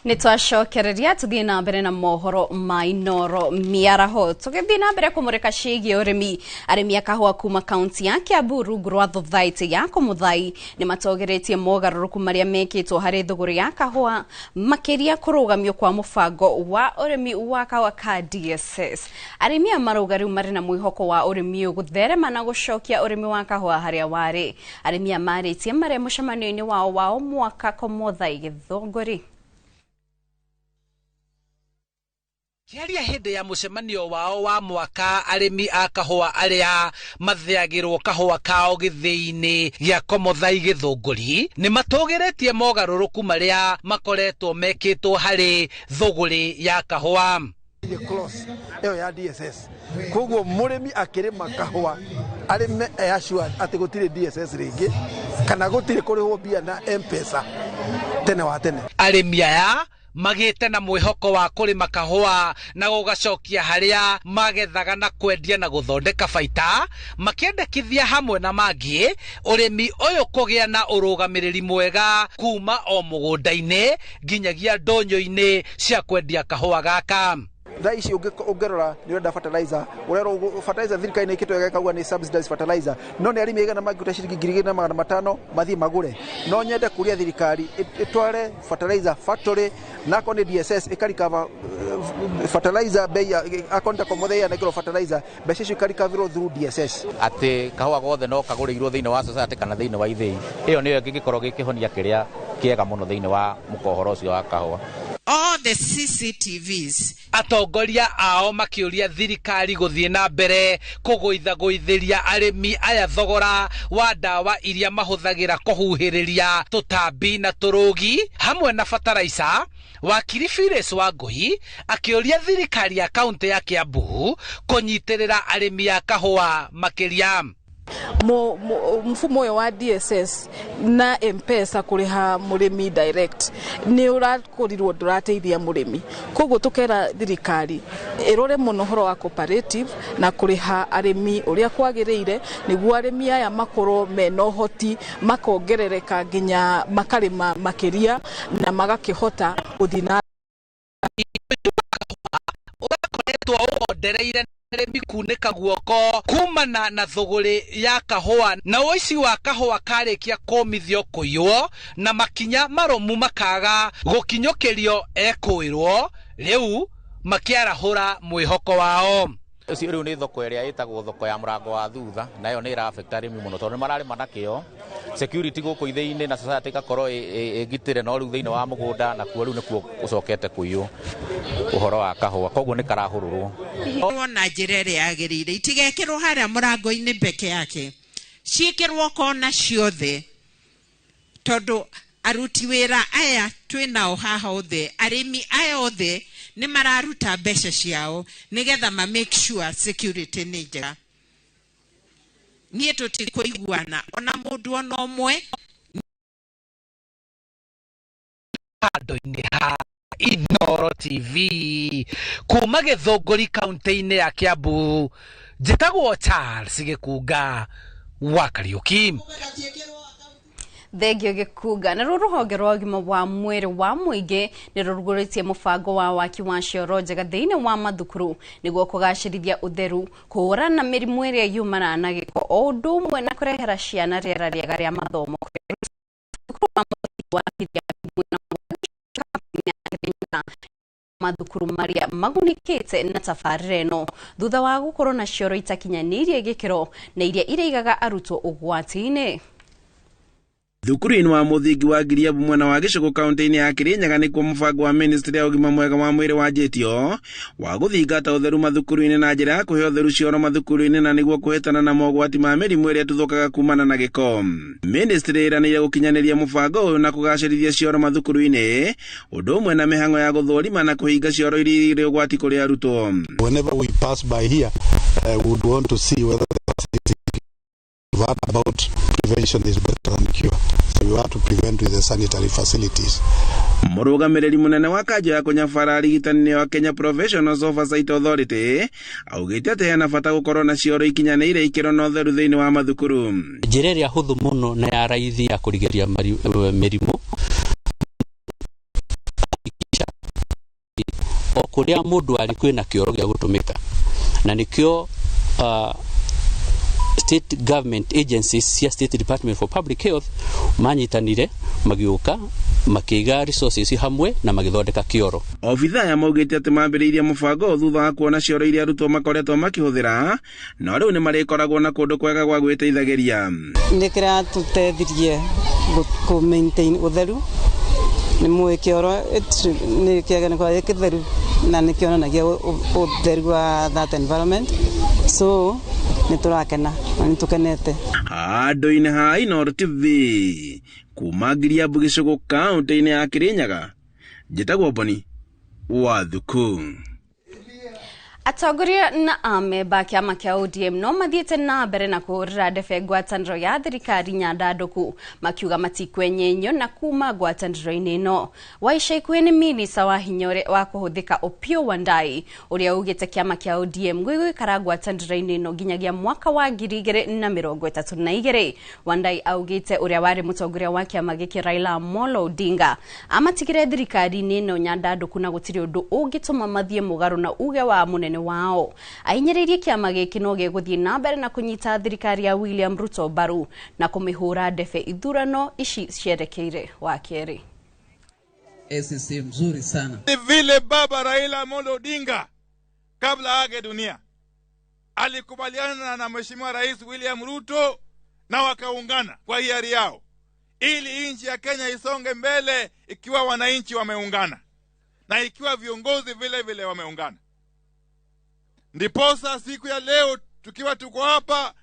Nĩ twacokereria tũthiĩ na mbere na mohoro ma Inoro mĩaraho, tũgĩthiĩ na mbere kũmũrĩka ciĩgiĩ ũrĩmi. Arĩmi a kahũa kuma kaunti ya Kiambu rungu rwa thothaitĩ ya Kũmũthai nĩ matogeretie mogarũrũku marĩa mekĩtwo harĩ thũgũrĩ ya kahũa, makĩria kũrũgamio kwa mũbango wa ũrĩmi wa kahũa ka DSS. Arĩmi aya marauga rĩu marĩ na mwĩhoko wa ũrĩmi ũyũ gũtherema na gũcokia ũrĩmi wa kahũa harĩa warĩ. Arĩmi aya marĩtie marĩ mũcemanio-inĩ wao wa o mwaka Kũmũthai Gĩthũngũri. Kĩaria hĩndĩ ya mũcemanio wao wa mwaka, arĩmi a kahũa arĩa mathĩagĩrwo kahũa kao gĩthĩi-inĩ gĩa Komothai Gĩthũngũri nĩ matũgĩrĩtie mogarũrũku marĩa makoretwo mekĩtwo harĩ thũgũrĩ ya kahũa. Clause ĩyo ya DSS, koguo mũrĩmi akĩrĩma kahũa arĩme e assured atĩ gũtirĩ DSS rĩngĩ kana gũtirĩ kũrĩhwo mbia na M-Pesa tene wa tene. Arĩmi aya magĩte na mwĩhoko wa kũrĩma kahũa na gũgacokia harĩa magethaga na kwendia na gũthondeka baita, makĩendekithia hamwe na mangĩ ũrĩmi ũyũ kũgĩa na ũrũgamĩrĩri mwega kuma o mũgũnda-inĩ nginyagia ndũnyũ-inĩ cia kwendia kahũa gaka. Thaa ici ũngĩrora nĩ ũrenda fertilizer, ũrerwo fertilizer thirikari nĩ ĩkĩtwo ĩgakauga nĩ subsidized fertilizer, no nĩ arĩmi aigana mangĩruta ciringi 2,500 mathiĩ magũre. No nyende kũria thirikari ĩtware fertilizer factory, na akorwo nĩ DSS ĩkarikava fertilizer bei, akorwo nĩ ta Komothei yanengerwo fertilizer, mbeca icio ikarikavirwo through DSS. Atĩ kahũa gothe no kagũrĩirwo thĩinĩ wa society kana thĩinĩ wa ithĩi, ĩyo nĩyo ĩngĩgĩkorwo gĩkĩhonia kĩrĩa kĩega mũno thĩinĩ wa mũkohoro ũcio wa kahũa. All the CCTVs. Atongoria ao makĩũria thirikari gũthiĩ na mbere kũgũithagũithĩria arĩmi aya thogora wa ndawa iria mahũthagĩra kũhuhĩrĩria tũtambi na tũrũgi hamwe na bataraica. Wakiri Phyllis Wangũi akĩũria thirikari ya kaunti ya Kiambu kũnyitĩrĩra arĩmi a kahũa makĩria. Mfumo ũyũ wa DSS na M-Pesa kũrĩha mũrĩmi direct nĩ ũrakorirwo ndũrateithia mũrĩmi, koguo tũkera thirikari ĩrore mũno ũhoro wa cooperative na kũrĩha arĩmi ũrĩa kwagĩrĩire, nĩguo arĩmi aya makorwo mena ũhoti makongerereka nginya makarĩma makĩria na magakĩhota gũthiĩ na ũrakoretwo ũgondereire arĩmi kunĩka guoko kumana na thũgũrĩ ya kahũa na ũici wa kahũa karĩkia kũmithio kũiywo na makinya marũmu makaga gũkinyũkĩrio ekũĩrwo rĩu makĩarahũra mwĩhoko wao. Ũcio rĩu nĩ thoko ĩrĩa ĩtagwo thoko ya mũrango wa thutha, nayo nĩ ĩra affect arĩmi mũno tondũ nĩ mararĩma na kĩo. Security gũkũ ithĩi-inĩ na society ĩgakorwo ĩgitĩre, no rĩu thĩinĩ wa mũgũnda nakuo rĩu nĩkuo gũcokete kũiywo ũhoro wa kahũa, koguo nĩ karahũrũrwo. Na njĩra ĩrĩa yagĩrĩire, itigekĩrwo harĩa mũrango-inĩ peke yake, ciĩkĩrwo kona ciothe, tondũ aruti wĩra aya twĩnao haha othe, arĩmi aya othe nĩ mararuta mbeca ciao nĩgetha ma make sure security nĩ njega. Niĩ tũtikũiguana ona mũndũ ona ũmwe handũ-inĩ ha Inooro TV kuma Gĩthũngũri kaunti-inĩ ya Kiambu. Njĩtagwo Charles Gĩkunga wa Kariũki. Thengio Gĩkunga. Naruo rũhonge rwa ũgima wa mwĩrĩ wa mũingĩ nĩ rũrugũrĩtie mũbango wa waki wa cioro njega thĩinĩ wa mathukuru nĩguo kũgacĩrithia ũtheru, kũhũrana na mĩrimũ ĩrĩa yumanaga na gĩko, o ũndũ ũmwe na kũrehera ciana rĩera rĩega rĩa mathomo. Thukuru wa mũthingi wa Kiriamu mwena wa mathukuru marĩa magunĩkĩte na tabarĩra ĩno thutha wa gũkorwo na cioro itakinyanĩirie gĩkĩro na iria iraigaga arutwo ũgwati-inĩ. Thukuru-inĩ wa mũthingi wa Ngiriabu mwena wa Gĩcũgũ kaunti-inĩ ya Kĩrĩnyaga nĩkuo mũbango wa ministry ya ũgima mwega wa mwĩrĩ wanjĩtio wa gũthingata ũtheru mathukuru-inĩ na njĩra ya kũhe ũtheru cioro mathukuru-inĩ na nĩguo kũhĩtana na mogwati ma mĩrimũ ĩrĩa ĩtuthũkaga kumana na gĩko. Ministry ĩranĩire gũkinyanĩria mũbango ũyũ na kũgacĩrithia cioro mathukuru-inĩ ũndũ ũmwe na mĩhang'o ya gũthũrima na kũhinga cioro iria irĩ ũgwati kũrĩ arutwo. Whenever we pass by here, we would want to see whether the facility about prevention is better than cure. So we want to prevent with the sanitary facilities. Mũrũgamĩrĩri mũnene wa kanjũ ya kũnyabara arigitani wa Kenya Professionals Oversight Authority augĩte atĩ hena bata gũkorwo na cioro ikinyanĩire ikĩro na ũtheru thĩinĩ wa mathukuru. Njĩra ĩrĩa hũthũ mũno na ya raithi ya kũrigĩrĩria mĩrimũ o kũrĩa mũndũ arĩ kwĩna kĩoro gĩa gũtũmĩka, na nĩkĩo state government agencies cia State Department for Public Health manyitanire magĩũka makĩiga resources hamwe na magĩthondeka kĩoro. Obitha aya maugĩte atĩ mambĩrĩirie mũbango thutha wa kuona cioro iria arutwo makoretwo makĩhũthĩra no rĩu nĩ marĩkoragwo na kũndũ kwega gwa gwĩteithagĩria. Nĩ kĩratũteithirie kũ maintain ũtheru, nĩ mũĩ kĩoro nĩ kĩagĩrĩire gũkorwo gĩ kĩtheru na nĩ kĩonanagia ũtheru wa that environment, so nĩ tũrakena na nĩ tũkenete. Handũ-inĩ ha Inooro TV kuma Ngiriabu Gĩcũgũ kaunti-inĩ ya Kĩrĩnyaga, njĩtagwo Boni wa Thuku. Atongoria na amemba a kĩama kĩa ODM no mathiĩte na mbere na kũhũrĩra ndebe ngwatanĩro ya thirikari nyandandũku makiuga matikwenyenyio na kuma ngwatanĩro-inĩ ĩno. Wa ica ikuhĩ nĩ minista wa hinya wa kũhũthĩka Opiyo Wandayi ũrĩa ugĩte kĩama kĩa ODM gĩgũikara ngwatanĩro-inĩ ĩno nginyagia mwaka wa 2032. Wandayi augĩte ũrĩa warĩ mũtongoria wa kĩama gĩkĩ Raila Amolo Odinga amatigire thirikari-inĩ ĩno nyandandũku na gũtirĩ ũndũ ũngĩtũma mathiĩ mũgarũ na uge wa mũnene wao. Ahinyĩrĩirie kĩama gĩkĩ no gĩgũthiĩ na mbere na kũnyita thirikari ya William Ruto mbaru na kũmĩhũra ndebe ithurano ici cierekeire wa kerĩ. SSC mzuri sana. Ni vile baba Raila Amolo Odinga kabla age dunia alikubaliana na Mheshimiwa Rais William Ruto na wakaungana kwa hiari yao ili nchi ya Kenya isonge mbele ikiwa wananchi wameungana na ikiwa viongozi vile vile wameungana. Ndiposa siku ya leo tukiwa tuko hapa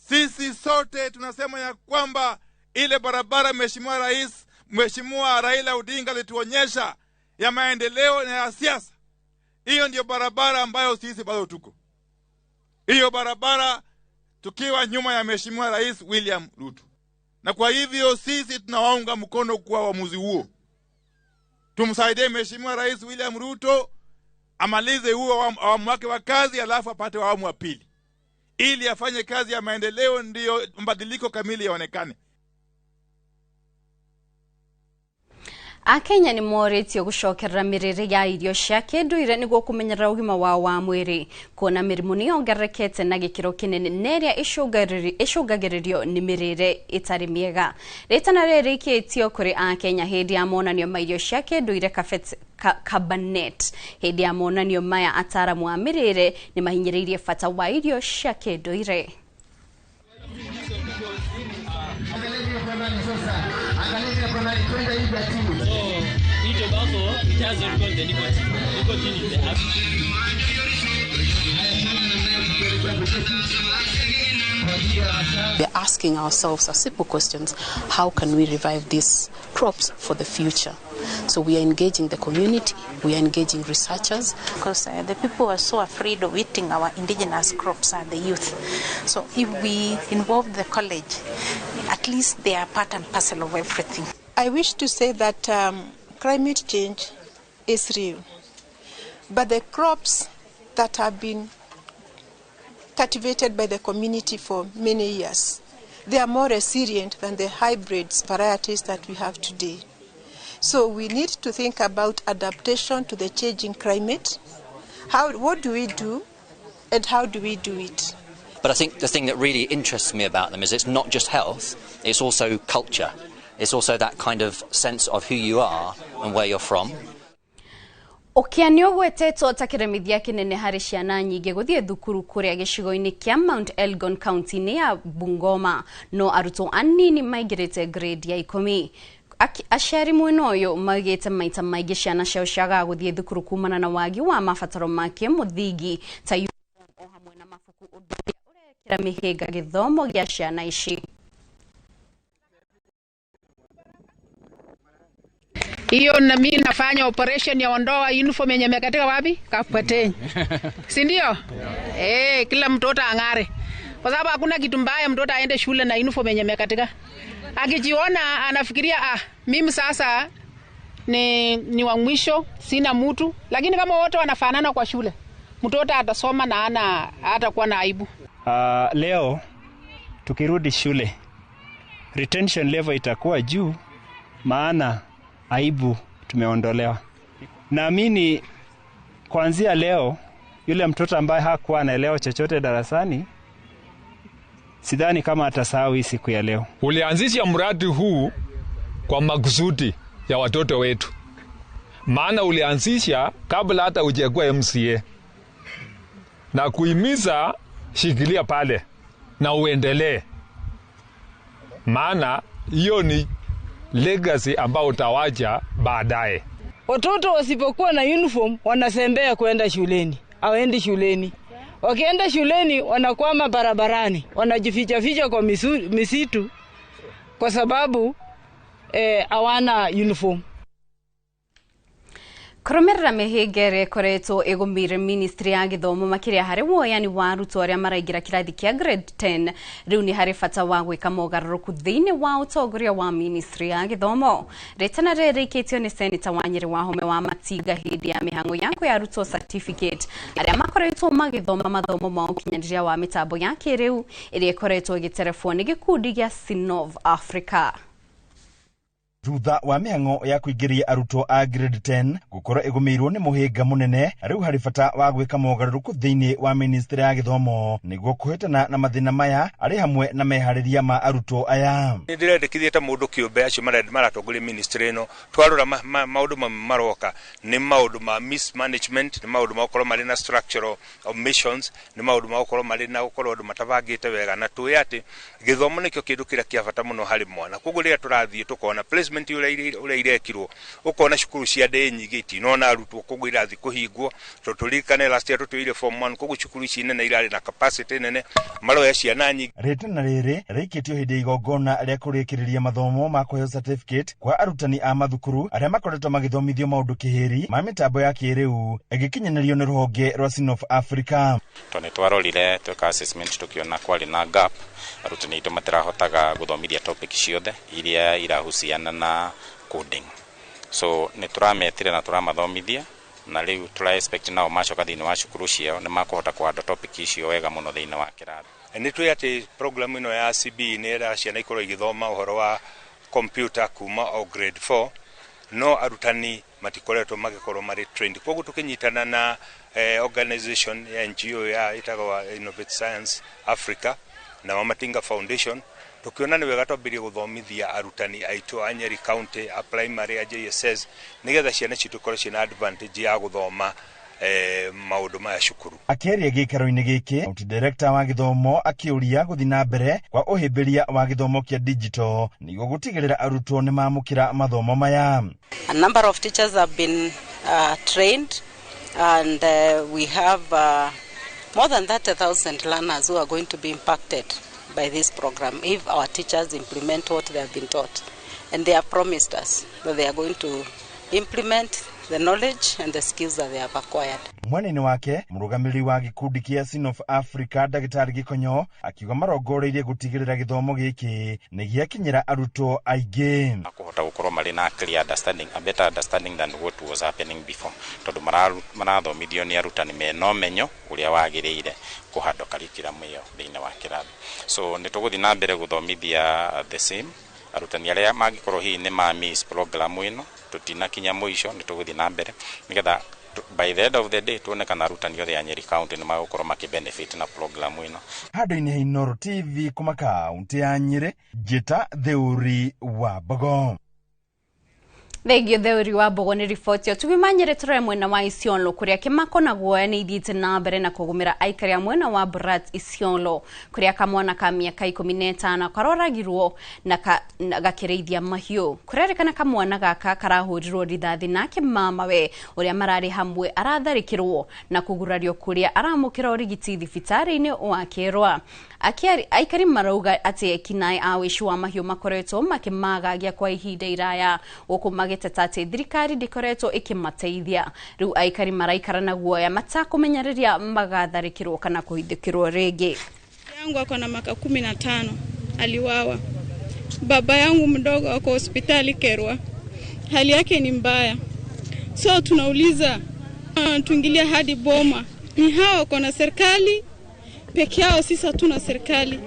sisi sote tunasema ya kwamba ile barabara Mheshimiwa Rais, Mheshimiwa Raila Odinga alituonyesha ya maendeleo na ya siasa, hiyo ndio barabara ambayo sisi bado tuko. Hiyo barabara tukiwa nyuma ya Mheshimiwa Rais William Ruto. Na kwa hivyo sisi tunawaunga mkono kwa uamuzi huo. Tumsaidie Mheshimiwa Rais William Ruto amalize huo awamu wake wa kazi, alafu apate awamu wa pili ili afanye kazi ya maendeleo, ndiyo mabadiliko kamili yaonekane. Akenya nĩ morĩtio gũcokerera mĩrĩre ya irio cia kĩndũire nĩguo kũmenyerera ũgima wao wa mwĩrĩ, kuona mĩrimũ nĩ yongererekete na gĩkĩro kĩnene na ĩrĩa ĩcũngagĩrĩrio nĩ mĩrĩre ĩtarĩ mĩega. Rĩtana rĩrĩ rĩikĩtio kũrĩ Akenya hĩndĩ ya monanio ma irio cia kĩndũire Kabanet. Hĩndĩ ya monanio maya ataaramu a mĩrĩre nĩ mahinyĩrĩirie bata wa irio cia kĩndũire. We're asking ourselves a simple questions: how can we revive these crops for the future? So we are engaging the community, we are engaging researchers. Because the people are so afraid of eating our indigenous crops are the youth. So if we involve the college, at least they are part and parcel of everything. I wish to say that climate change is real. But the crops that have been cultivated by the community for many years, they are more resilient than the hybrids varieties that we have today. So we need to think about adaptation to the changing climate. What do we do and how do we do it? But I think the thing that really interests me about them is it's not just health, it's also culture. It's also that kind of sense of who you are and where you're from. Ũkĩa nĩ ũgwetetwo ta kĩremithia kĩnene harĩ ciana nyingĩ gũthiĩ thukuru kũrĩa gĩcigo-inĩ kĩa Mount Elgon kaunti-inĩ ya Bungoma, no arutwo anini maingĩrĩte grade ya 10. Aciari mwena ũyũ maugĩte maita maingĩ ciana ciao ciagaga gũthiĩ thukuru kumana na wagi wa mabataro ma kĩmũthingi ta uniform o hamwe na mabuku, ũndũ ũrĩa ũrekĩra mĩhĩnga gĩthomo gĩa ciana ici. Hiyo na mimi nafanya operation ya ondoa uniform yenye imekatika wapi? Kapateni. Si ndio? Yeah. Kila mtoto ang'are. Kwa sababu hakuna kitu mbaya mtoto aende shule na uniform yenye imekatika. Akijiona anafikiria mimi sasa ni wa mwisho, sina mtu. Lakini kama wote wanafanana kwa shule, mtoto atasoma na ana hatakuwa na aibu. Leo tukirudi shule, retention level itakuwa juu, maana aibu tumeondolewa. Naamini kuanzia leo yule mtoto ambaye hakuwa anaelewa chochote darasani, sidhani kama atasahau hii siku ya leo. Ulianzisha mradi huu kwa makusudi ya watoto wetu. Maana ulianzisha kabla hata hujakuwa MCA. Na kuhimiza, shikilia pale na uendelee. Maana hiyo ni legacy ambao utawacha baadaye. Watoto wasipokuwa na uniform wanasembea kwenda shuleni, hawaendi shuleni. Wakienda shuleni wanakwama barabarani, wanajificha ficha kwa misitu kwa sababu hawana uniform. Kũrũmĩrĩra mĩhĩnga ĩrĩa ĩkoretwo ĩgũmĩire ministry ya gĩthomo makĩria harĩ woyani wa arutwo arĩa maraingĩra kĩrathi kĩa grade 10, rĩu nĩ harĩ bata wa gwĩka mogarũrũku thĩinĩ wa ũtongoria wa ministry ya gĩthomo. Rĩtana rĩrĩ rĩikĩtio nĩ Seneta wa Nyĩrĩ Wahome wa Matinga hĩndĩ ya mĩhang'o ya kũhe arutwo certificate arĩa makoretwo magĩthoma mathomo ma ũkinyanĩria wa mĩtambo ya kĩrĩu ĩrĩa ĩkoretwo ĩgĩterebwo nĩ gĩkundi gĩa Sinov Africa. Thutha wa mĩhang'o ya kũingĩria arutwo a grade 10 gũkorwo ĩgũmĩirwo nĩ mũhĩnga mũnene, rĩu harĩ bata wa gwĩka mogarũrũku thĩinĩ wa ministry ya gĩthomo nĩguo kũhĩtana na mathĩna maya arĩ hamwe na meharĩria ma arutwo aya. Nĩ ndĩrendekithia ta mũndũ kĩũmbe acio maratongoria ministry ĩno, twarora maũndũ mamwe maroka nĩ maũndũ ma mismanagement, nĩ maũndũ ma gũkorwo marĩ na structural omissions, nĩ maũndũ ma gũkorwo marĩ na gũkorwo andũ matabangĩte wega, na tũĩ atĩ gĩthomo nĩkĩo kĩndũ kĩrĩa kĩa bata mũno harĩ mwana. Koguo rĩrĩa tũrathiĩ tũkona placement ũrĩa irekirwo, ũkona cukuru cia ndĩ nyingĩ itinona arutwo, koguo irathiĩ kũhingwo. Tondũ tũririkane last year tũtũire form 1, koguo cukuru ici nene irarĩ na capacity nene, maroya ciana nyingĩ. Rĩtana rĩrĩ rĩikĩtio hĩndĩ ya igongona rĩa kũrĩkĩrĩria mathomo ma kũheo certificate kwa arutani a mathukuru arĩa makoretwo magĩthomithio maũndũ kĩhĩri ma mĩtambo ya kĩrĩu ĩgĩkinyanĩrio nĩ rũhonge rwa Sinov Africa. Tondũ nĩtwarorire tweka assessment tũkĩona kwarĩ na gap, arutani aitũ matirahotaga gũthomithia topic ciothe iria irahusiana na coding. So nĩ tũrametire na tũramathomithia, na rĩu tũra expect nao macoka thĩinĩ wa cukuru ciao nĩ makũhota kũhanda topic icio wega mũno thĩinĩ wa kĩrathi. Nĩ tũĩ atĩ program ĩno ya CBE nĩ ĩra ciana ikorwo igĩthoma ũhoro wa computer kuma o grade 4, no arutani matikoretwo magĩkorwo marĩ trained. Koguo tũkĩnyitana na organization ya NGO ya ĩtagwo Innovate Science Africa na Wamatinga Foundation, tukiona nĩ wega twambĩrĩrie gũthomithia arutani aitũ a Nyeri County, a primary, a JSS, nĩgetha ciana citũ ikorwo ciĩna advantage ya gũthoma maũndũ maya cukuru. Akĩaria gĩikaro-inĩ gĩkĩ, County Director wa gĩthomo akĩũria gũthiĩ na mbere kwa ũhĩmbĩria wa gĩthomo kĩa digital nĩguo gũtigĩrĩra arutwo nĩ mamũkĩra mathomo maya. A number of teachers have been trained, and we have more than 30,000 learners who are going to be impacted by this program if our teachers implement what they have been taught. And they have promised us that they are going to implement the knowledge and the skills that they have acquired. Mwena-inĩ wake mũrũgamĩrĩri wa gĩkundi kĩa Sin of Africa Ndagĩtarĩ Gĩkonyo akiuga marongoreirie gũtigĩrĩra gĩthomo gĩkĩ nĩ gĩakinyĩra arutwo aingĩ. Kũhota gũkorwo marĩ na clear understanding, a better understanding than what was happening before, tondũ marathomithio nĩ arutani mena ũmenyo ũrĩa wagĩrĩire kũhandwo curriculum ĩyo thĩinĩ wa kĩrathi. So nĩ tũgũthiĩ na mbere gũthomithia the same arutani arĩa mangĩkorwo hihi nĩ ma miss program ĩno, tũtinakinya mũico, nĩ tũgũthiĩ na mbere nĩgetha by the end of the day tuone kana arutani othe a Nyeri County nĩ magũkorwo makĩ-benefit na program ĩno. Handũ-inĩ ha Inooro TV kuma kaunti ya Nyĩrĩ, Njĩta Theuri wa Mbogo. Thengio Theuri wa Mbogo nĩ riboti ĩyo. Tukiuma Nyĩrĩ tũrore mwena wa Isiolo kũrĩa kĩmako na guoya nĩ ithiĩte na mbere na kũgũmĩra aikari a mwena wa Borat Isiolo kũrĩa kamwana ka mĩaka 15 karoragirwo na gakĩrĩithia mahiũ. Kũrerĩkana kamwana gaka karahũrirwo rithathi nake mamawe ũrĩa mararĩ hamwe aratharĩkĩrwo na kũgurario kũrĩa aramũkĩra ũrigiti thibitarĩ-inĩ wa Kĩrwa. Aikari marauga atĩ ekinaĩ a ũici wa mahiũ makoretwo makĩmagagia kwa ihinda iraya gũkũ magĩteta atĩ thirikari ndĩkoretwo ĩkĩmateithia. Rĩu aikari maraikara na guoya matakũmenya rĩrĩa magatharĩkĩrwo kana kũhithũkĩrwo rĩngĩ. Yangu ako na miaka 15 aliwawa. Baba yangu mdogo ako hospitali Kerwa, hali yake ni mbaya. So tunauliza, tuingilia hadi boma, ni hawa wako na serikali peke yao, sisi hatuna serikali.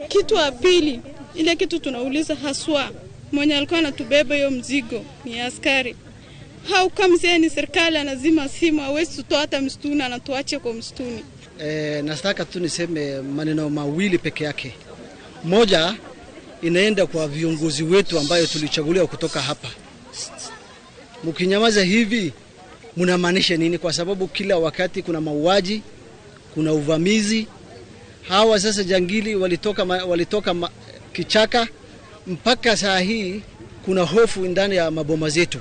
Kitu ya pili, ile kitu tunauliza haswa, mwenye alikuwa anatubeba hiyo mzigo ni askari. How comes yeye ni serikali anazima simu, hawezi tutoa hata msituni, anatuache kwa msituni. Nataka tu niseme maneno mawili peke yake. Moja inaenda kwa viongozi wetu ambayo tulichaguliwa kutoka hapa. Mkinyamaza hivi mnamaanisha nini? Kwa sababu kila wakati kuna mauaji, kuna uvamizi. Hawa sasa jangili walitoka kichaka, mpaka saa hii kuna hofu ndani ya maboma zetu.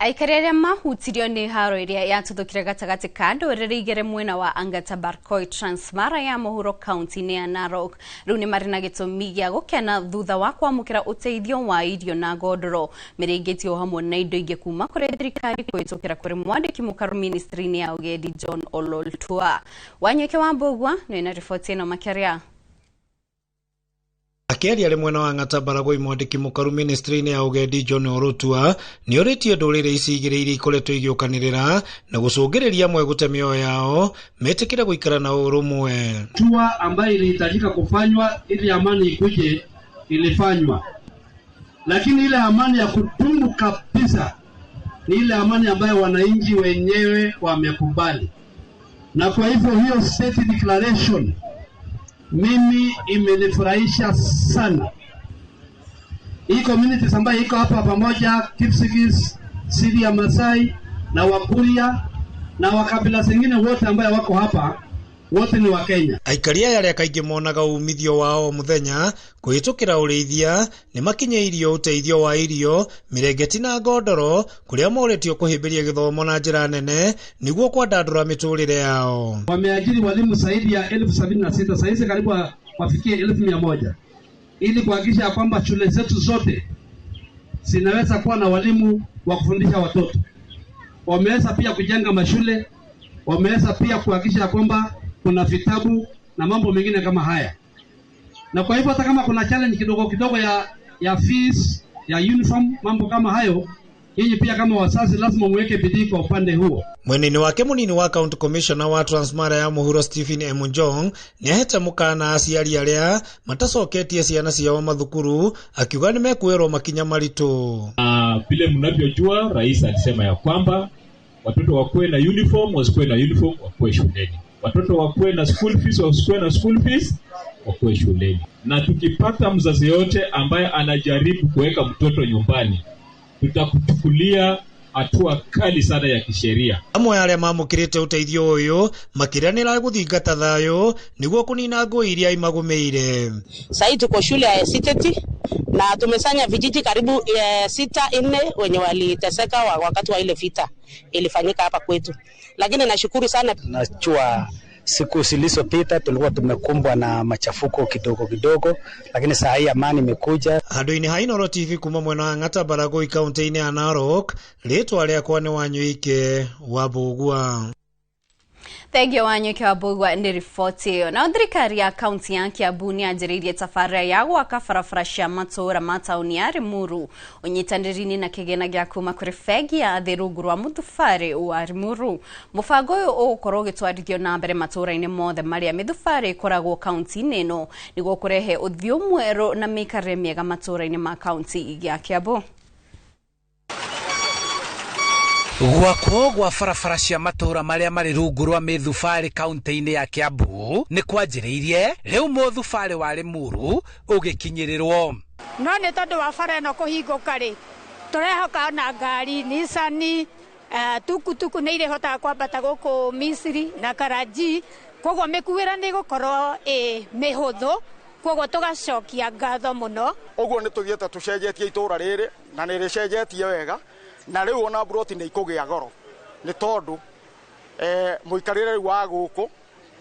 Aikari arĩa mahutirio nĩ haro ĩrĩa yatuthũkire gatagatĩ ka ndũrĩrĩ igĩrĩ mwena wa Angata Barkoi Transmara ya mũhuro kaunti-inĩ ya Narok rĩu nĩ marĩ na gĩtũmi gĩa gũkena thutha wa kwamũkĩra ũteithio wa irio na ngondoro mĩrĩngĩti o hamwe na indo ingĩ kuma kũrĩ thirikari kũhĩtũkĩra kũrĩ mwandĩki mũkaru ministry-inĩ ya ũgendi John Ololtua. Wanyoike wa Mbũgua nĩ na riboti ĩno makĩria. Akĩaria arĩ mwena wa Ang'ata Baragoi mwandĩki mũkaru ministry-inĩ ya ũgendi John Orotua nĩ orĩtie ndũrĩrĩ ici igĩrĩ iria ikoretwo igĩũkanĩrĩra na gũcũngĩrĩria amwe gũte mĩoyo yao metĩkĩre gũikara na ũrũmwe. Hatua ambayo ilihitajika kufanywa ili amani ikuje ilifanywa, lakini ile amani ya kudumu kabisa ni ile amani ambayo wananchi wenyewe wamekubali, na kwa hivyo hiyo state declaration mimi imenifurahisha sana. Hii communities ambayo iko hapa pamoja, Kipsigis, Siri ya Masai na Wakuria na wakabila zingine wote ambayo wako hapa, wote ni wa Kenya. Aikari aya arĩa kaingĩ monaga umithio wao mũthenya kũhĩtũkĩra ũrĩithia nĩ makinyĩirio ũteithio wa irio, mĩrengeti na ngondoro kũrĩa morĩtio kũhĩmbĩria gĩthomo na njĩra nene nĩguo kwandandũra mĩtũrĩre yao. Wameajiri walimu zaidi ya 76,000, saizi karibu wafikie 100,000, ili kuhakikisha kwamba shule zetu zote zinaweza kuwa na walimu wa kufundisha watoto. Wameweza pia kujenga mashule, wameweza pia kuhakikisha kwamba kuna vitabu na mambo mengine kama haya. Na kwa hivyo hata kama kuna challenge kidogo kidogo ya fees, ya uniform, mambo kama hayo, nyinyi pia kama wazazi lazima muweke bidii kwa upande huo. Mweneni wake munini wa County Commissioner wa Transmara ya Muhuro Stephen Emunjong nĩahete mũkana aciari arĩa matacoketie ciana ciao mathukuru akiuga nĩmekuoerwo makinya maritũ. Vile mnavyojua, rais alisema ya kwamba watoto wakuwe na uniform, wasikuwe na uniform wakuwe shuleni. Watoto wakuwe na school fees, wasikuwe na school fees wakuwe shuleni. Na tukipata mzazi yote ambaye anajaribu kuweka mtoto nyumbani, tutakuchukulia hatua kali sana ya kisheria. Amwe arĩa mamũkĩrĩte ũteithio ũyũ makĩranĩra gũthingata thayũ nĩguo kũnina ngũĩ iria imagũmĩire. Sasa tuko shule ya Siteti na tumesanya vijiji karibu 6 4 wenye waliteseka wakati wa ile vita ilifanyika hapa kwetu, lakini nashukuru sana. Najua Siku zilizopita tulikuwa tumekumbwa na machafuko kidogo kidogo, lakini saa hii amani imekuja. Handũ-inĩ ha Inooro TV kuma mwena wa Ng'ata Baragoi kaunti-inĩ ya Narok, rĩtwa rĩakwa nĩ Wanyuike wa Mbũgua. Thengio Wanyuike wa Mbũgua nĩ riboti ĩyo. Nayo thirikari ya kaunti ya Kiambu nĩ yanjĩrĩirie tabarĩra ya gwaka barabara cia matũũra ma taũni ya Limuru ũnyitanĩri-inĩ na kĩgĩna gĩa kuma kũrĩ bengi ya thĩ rungu rwa mũthubarĩ wa Limuru. Mũbango ũyũ ũgũkorwo ũgĩtwarithio na mbere matũũra-inĩ mothe marĩa mĩthubarĩ ĩkoragwo kaunti-inĩ ĩno nĩguo kũrehe ũthiũ mwerũ na mĩikarĩre mĩega matũũra-inĩ ma kaunti ya Kiambu. Gwakwo gwa barabara cia matũũra marĩa marĩ rungu rwa mĩthubarĩ kaunti-inĩ ya Kiambu nĩ kwanjĩrĩirie rĩu mũthubarĩ wa Limuru ũgĩkinyĩrĩrwo. No nĩ tondũ wa bara ĩno kũhingũka rĩ, tũrehoka ona ngari Nissan, tukutuku nĩ irĩhotaga kwambata gũkũ Misiri na Karaji, koguo mĩkuĩre nĩ ĩgũkorwo ĩ mĩhũthũ, koguo tũgacokia ngatho mũno. Ũguo nĩ tũthiĩte tũcenjetie itũũra rĩrĩ na nĩ rĩcenjetie wega, na rĩu ona mburoti nĩ ikũgĩa goro nĩ tondũ mũikarĩre rĩu wa gũkũ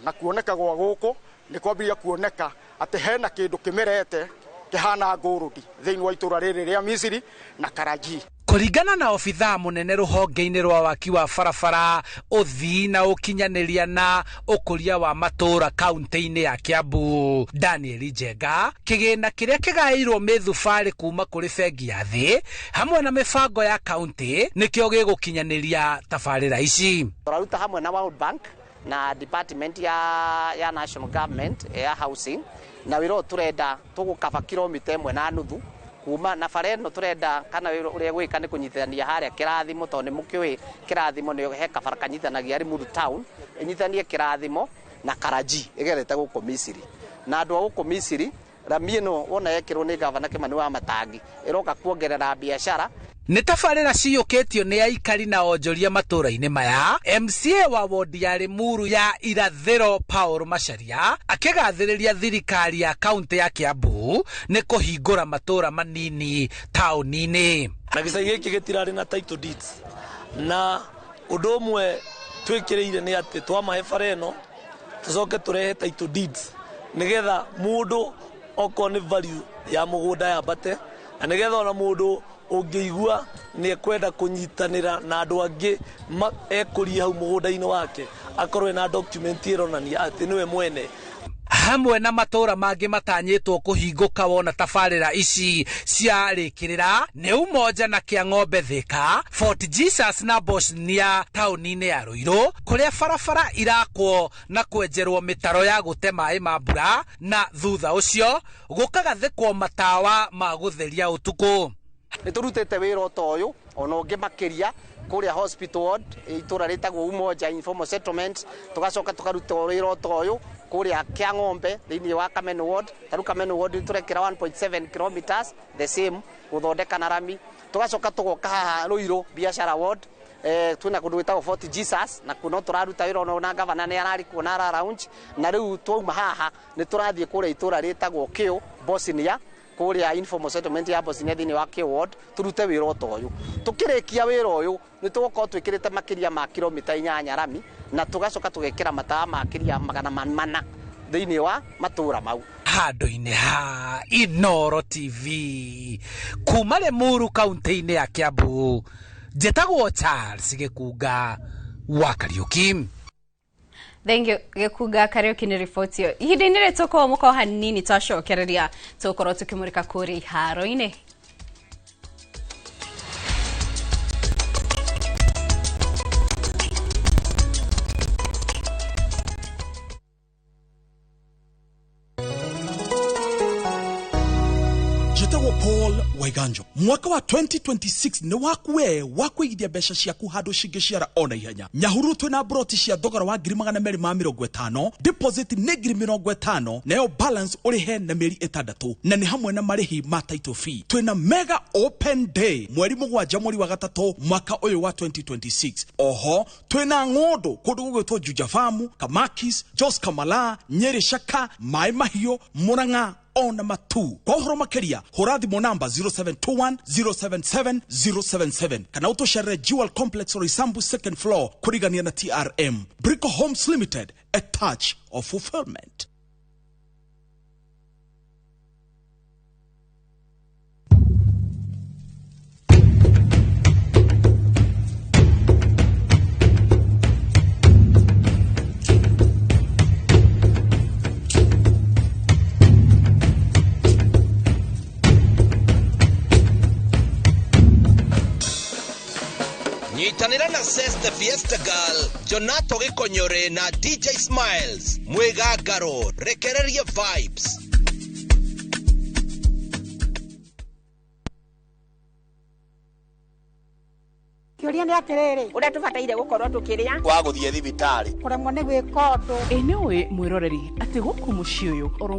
na kuoneka gwa gũkũ nĩ kwambĩrĩria kuoneka atĩ hena kĩndũ kĩmerete kĩhana ngũrũndi thĩinĩ wa itũũra rĩrĩ rĩa Misiri na Karaji. Kũringana na obithaa mũnene rũhonge-inĩ rwa waki wa barabara, ũthii na ũkinyanĩria na ũkũria wa matũũra kaunti-inĩ ya Kiambu, Daniel Njenga, kĩgĩna kĩrĩa kĩgaĩirwo mĩthubarĩ kuma kũrĩ bengi ya thĩ hamwe na mĩbango ya kaunti nĩkĩo gĩgũkinyanĩria tabarĩra ici. Tũraruta hamwe na World Bank na department ya national government ya housing, na wĩra ũyũ tũrenda tũgũkaba kilomita 1.5 kuma na bara ĩno tũrenda kana ũrĩa gwĩka nĩ kũnyitithania harĩa Kĩrathimo, tondũ nĩ mũkĩũĩ Kĩrathimo nĩ he kabara kanyitanagia Limuru town, ĩnyitithanie Kĩrathimo na Karaji ĩgerete gũkũ Misiri. Na andũ a gũkũ Misiri, rami ĩno wona yekĩrwo nĩ gavana Kĩmani wa Matangi ĩroka kuongerera biacara. Nĩ tabarĩra ciyũkĩtio nĩ aikari na onjoria matũũra-inĩ maya. MCA wa wodi ya Limuru ya Irathĩro Paul Macharia akĩgathĩrĩria thirikari ya kaunti ya Kiambu nĩ kũhingũra matũũra manini taũni-inĩ. Na gĩcagi gĩkĩ gĩtirarĩ na title deeds, na ũndũ ũmwe twĩkĩrĩire nĩ atĩ twamahe bara ĩno tũcoke tũrehe title deeds nĩgetha mũndũ okorwo nĩ value ya mũgũnda yambate, na nĩgetha ona mũndũ ũngĩigua nĩ ekwenda kũnyitanĩra na andũ angĩ ekũrie hau mũgũnda-inĩ wake akorwo ena document ĩronania atĩ nĩwe mwene. Hamwe na matũũra mangĩ matanyĩtwo kũhingũka wona tabarĩra ici ciarĩkĩrĩra nĩ Umoja na Kĩang'ombe Thika, Fort Jesus na Bosnia taũni-inĩ ya Ruiru, kũrĩa barabara irakwo na kwenjerwo mĩtaro ya gũte maĩ ma mbura, na thutha ũcio gũkagathĩkwo matawa ma gũtheria ũtukũ. Nĩ tũrutĩte wĩra ota ũyũ ona ũngĩ makĩria kũrĩa hospital ward itũũra rĩtagwo Umoja informal settlement, tũgacoka tũkaruta wĩra ota ũyũ kũrĩa Kĩang'ombe thĩinĩ wa Kameno ward. Tarĩu Kameno ward tũrekĩra 1.7 kilometers the same gũthondeka na rami. Tũgacoka tũgoka haha Ruiru biacara ward, twĩna kũndũ gwĩtagwo Fort Jesus, na kuo no tũraruta wĩra ona na gavana nĩ ararĩ kuo na ara lounge. Na rĩu twauma haha nĩ tũrathiĩ kũrĩa itũũra rĩtagwo Kĩũ Bosnia, kũrĩa informal settlement ya Bosnia thĩinĩ wa Kĩũ ward, tũrute wĩra ota ũyũ. Tũkĩrĩkia wĩra ũyũ nĩ tũgũkorwo twĩkĩrĩte makĩria ma kilomita 8 rami, na tũgacoka tũgekĩra matawa makĩria 400 thĩinĩ wa matũũra mau. Handũ-inĩ ha Inooro TV kuma Limuru kaunti-inĩ ya Kiambu, njĩtagwo Charles Gĩkunga wa Kariũki. Thank you Gĩkunga Kariũki nĩ riboti ĩyo. Ihinda-inĩ rĩrĩ tũkorwo mũkawa hanini twacokereria tũgũkorwo tũkĩmũrĩka kũrĩa iharo-inĩ. Paul Waiganjo mwaka wa 2026 nĩ waku we wa kũigithia mbeca ciaku handũ cingĩciara ona ihenya. Nyahururu twĩna broti cia thogora wa 250,000, deposit nĩ 50,000, nayo balance ũrĩhe na mĩeri 6, na nĩ hamwe na marĩhi ma title fee. Twĩna mega open day mweri 7 mweri wa 3 mwaka ũyũ wa 2026. Oho twĩna ng'ũndũ kũndũ gũgwĩtwo Juja Farm, Kamakis, Jos Kamala, Nyeri Shaka, Mai Mahiũ, Murang'a ona matu. Kwa ũhoro makĩria hũra thimũ namba 0721 077 077 kana ũtũcerere Jewel Complex Roysambu second floor kũrigania na TRM. Brico Homes Limited, A touch of fulfillment. Nyitanĩra na Ces the Fiesta Girl, Jonato Gĩkonyore na DJ Smiles mwĩgangaro rekererie vibes. Kĩũria nĩ atĩrĩrĩ, ũrĩa tũbataire gũkorwo tũkĩrĩa wa gũthiĩ thibitarĩ kũremwo nĩ gwĩka ũndũ. Ĩ nĩ ũĩ mwĩroreri atĩ gũkũ mũciĩ ũyũ oro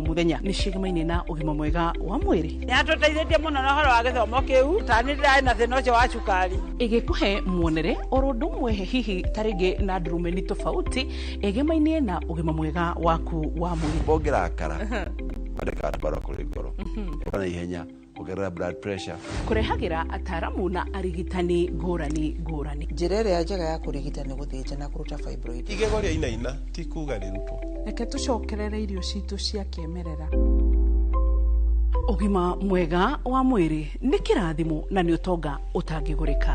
mũthenya nĩ ciĩgamaine na ũgima mwega wa mwĩrĩ. Nĩ atũteithĩtie mũno na ũhoro wa gĩthomo kĩu, ta nĩ ndĩrarĩ na thĩna ũcio wa cukari. Ĩgĩkũhe muonere oro ũndũ ũmwe hihi ta rĩngĩ na ndurumeni tofauti ĩgemaine na ũgima mwega waku wa mwĩrĩ. Ũngĩrakara wandĩkaga tũbarũa kũrĩ ngoro na ihenya ongerera blood pressure. Kũrehagĩra ataramu na arigitani ngũrani ngũrani. Njĩra ĩrĩa njega ya kũrigita nĩ gũthĩnja na kũruta fibroid. Igego rĩa inaina ti kuga rĩrutwo. Reke tũcokerere irio citũ cia kĩmerera. Ũgima mwega wa mwĩrĩ nĩ kĩrathimo na nĩ ũtonga ũtangĩgũrĩka.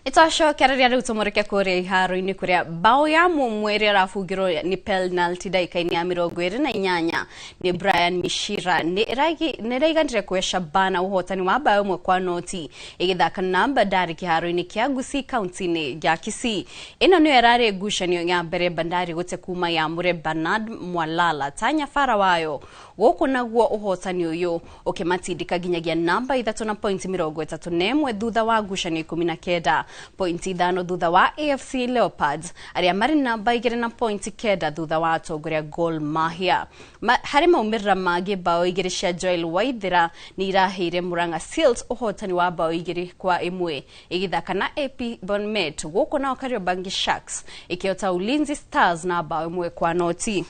Nĩtwacokereria rĩu tũmũrĩke kũrĩa iharo-inĩ kũrĩa bao ya mũmwe ĩrĩa ĩrabungirwo nĩ penalty ndagĩka-inĩ ya 28 nĩ Brian Mishira nĩ ĩraiganire kũhe Shabana ũhotani wa bao 1-0 ĩgĩthaka na Bandari kĩharo-inĩ kĩa Gusii kaunti-inĩ ya Kisii. Ĩno nĩyo ĩrarĩ ngucanio ya mbere Bandari gũte kuma yamũre Bernard Mwalala ta nyabara wayo. Gũkũ naguo ũhotani ũyũ ũkĩmatindĩka nginyagia namba 3 na pointi 31 thutha wa ngucanio 19 pointi 5 thutha wa AFC Leopards arĩa marĩ namba 2 na pointi 9 thutha wa atongoria Gor Mahia. Harĩ maumĩrĩra mangĩ bao 2 cia Joel Waithera nĩ iraheire Murang'a Seals ũhotani wa bao 2-1 ĩgĩthaka na AP Bournemouth. Gũkũ nao Kariobangi Sharks ĩkĩhota Ulinzi Stars na bao 1-0.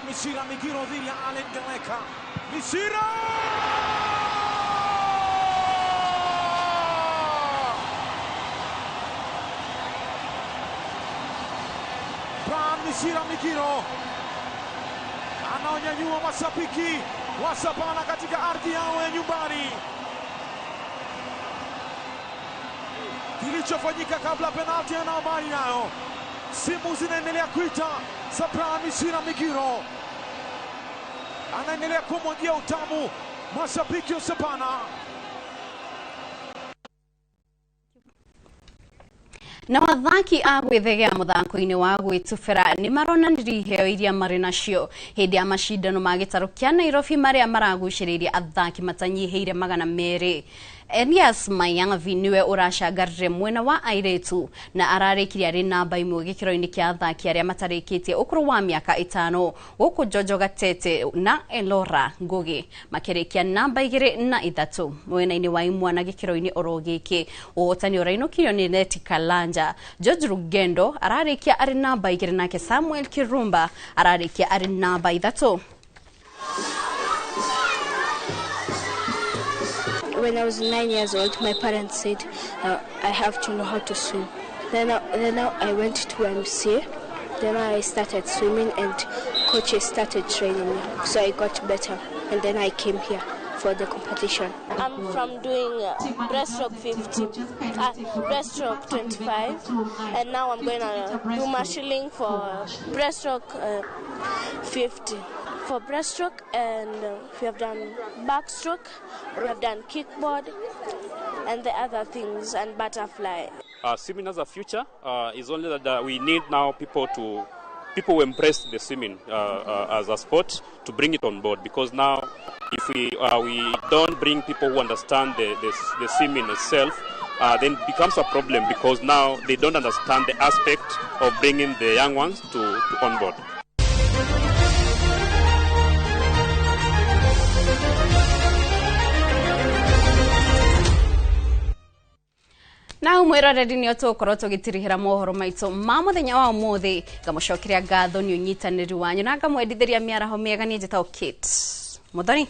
Mishira Migiro dhidi ya Allen Galeka. Mishira! Brian Mishira Migiro anaonyanyua mashabiki wa Shabana katika ardhi yao ya nyumbani. Kilichofanyika kabla penalti ana habari nayo. Simu zinaendelea kuita za Brian Mishira Migiro, anaendelea kumwagia utamu mashabiki wa Shabana. Na athaki a gwĩthegea mũthako-inĩ wa gwĩtubĩra nĩ maronanirie iheo iria marĩ nacio hĩndĩ ya macindano ma gĩtarũ kĩa Nairobi marĩa maragucĩrĩirie athaki matanyihĩire 200. Elias Mayanvi niwe ũracangarire mwena wa airĩtu na ararĩkirie arĩ namba 1 gĩkĩro-inĩ kĩa athaki arĩa matarĩkĩtie ũkũrũ wa mĩaka 5 gũkũ Jojo Gatete na Elora Ngugi makĩrĩkia namba 2 na 3 mwena-inĩ wa imwana gĩkĩro-inĩ oro gĩkĩ. Ũhotani ũrainũkirio nĩ Leti Kalanja. George Rugendo ararĩkia arĩ namba 2 nake Samuel Kirumba ararĩkia arĩ namba 3. When I was 9 years old, my parents said I have to know how to swim. Then I went to MC. Then I started swimming and coaches started training me. So I got better. And then I came here for the competition. I'm from doing breaststroke 50, breaststroke 25, and now I'm going to do marshalling for breaststroke 50. For breaststroke, and we have done backstroke, we have done kickboard, and the other things, and butterfly. Swimming as a future is only that we need now people who embrace the swimming as a sport to bring it on board, because now if we don't bring people who understand the swimming itself, then it becomes a problem, because now they don't understand the aspect of bringing the young ones to on board. Na hau mwĩroreri nĩo tũgũkorwo tũgĩtirihĩra mohoro maitũ ma mũthenya wa ũmũthĩ. Ngamũcokeria ngatho nĩ ũnyitanĩri wanyu na ngamwendithĩria mĩaraho mĩega. Niĩ njĩtagwo Kate Muthoni.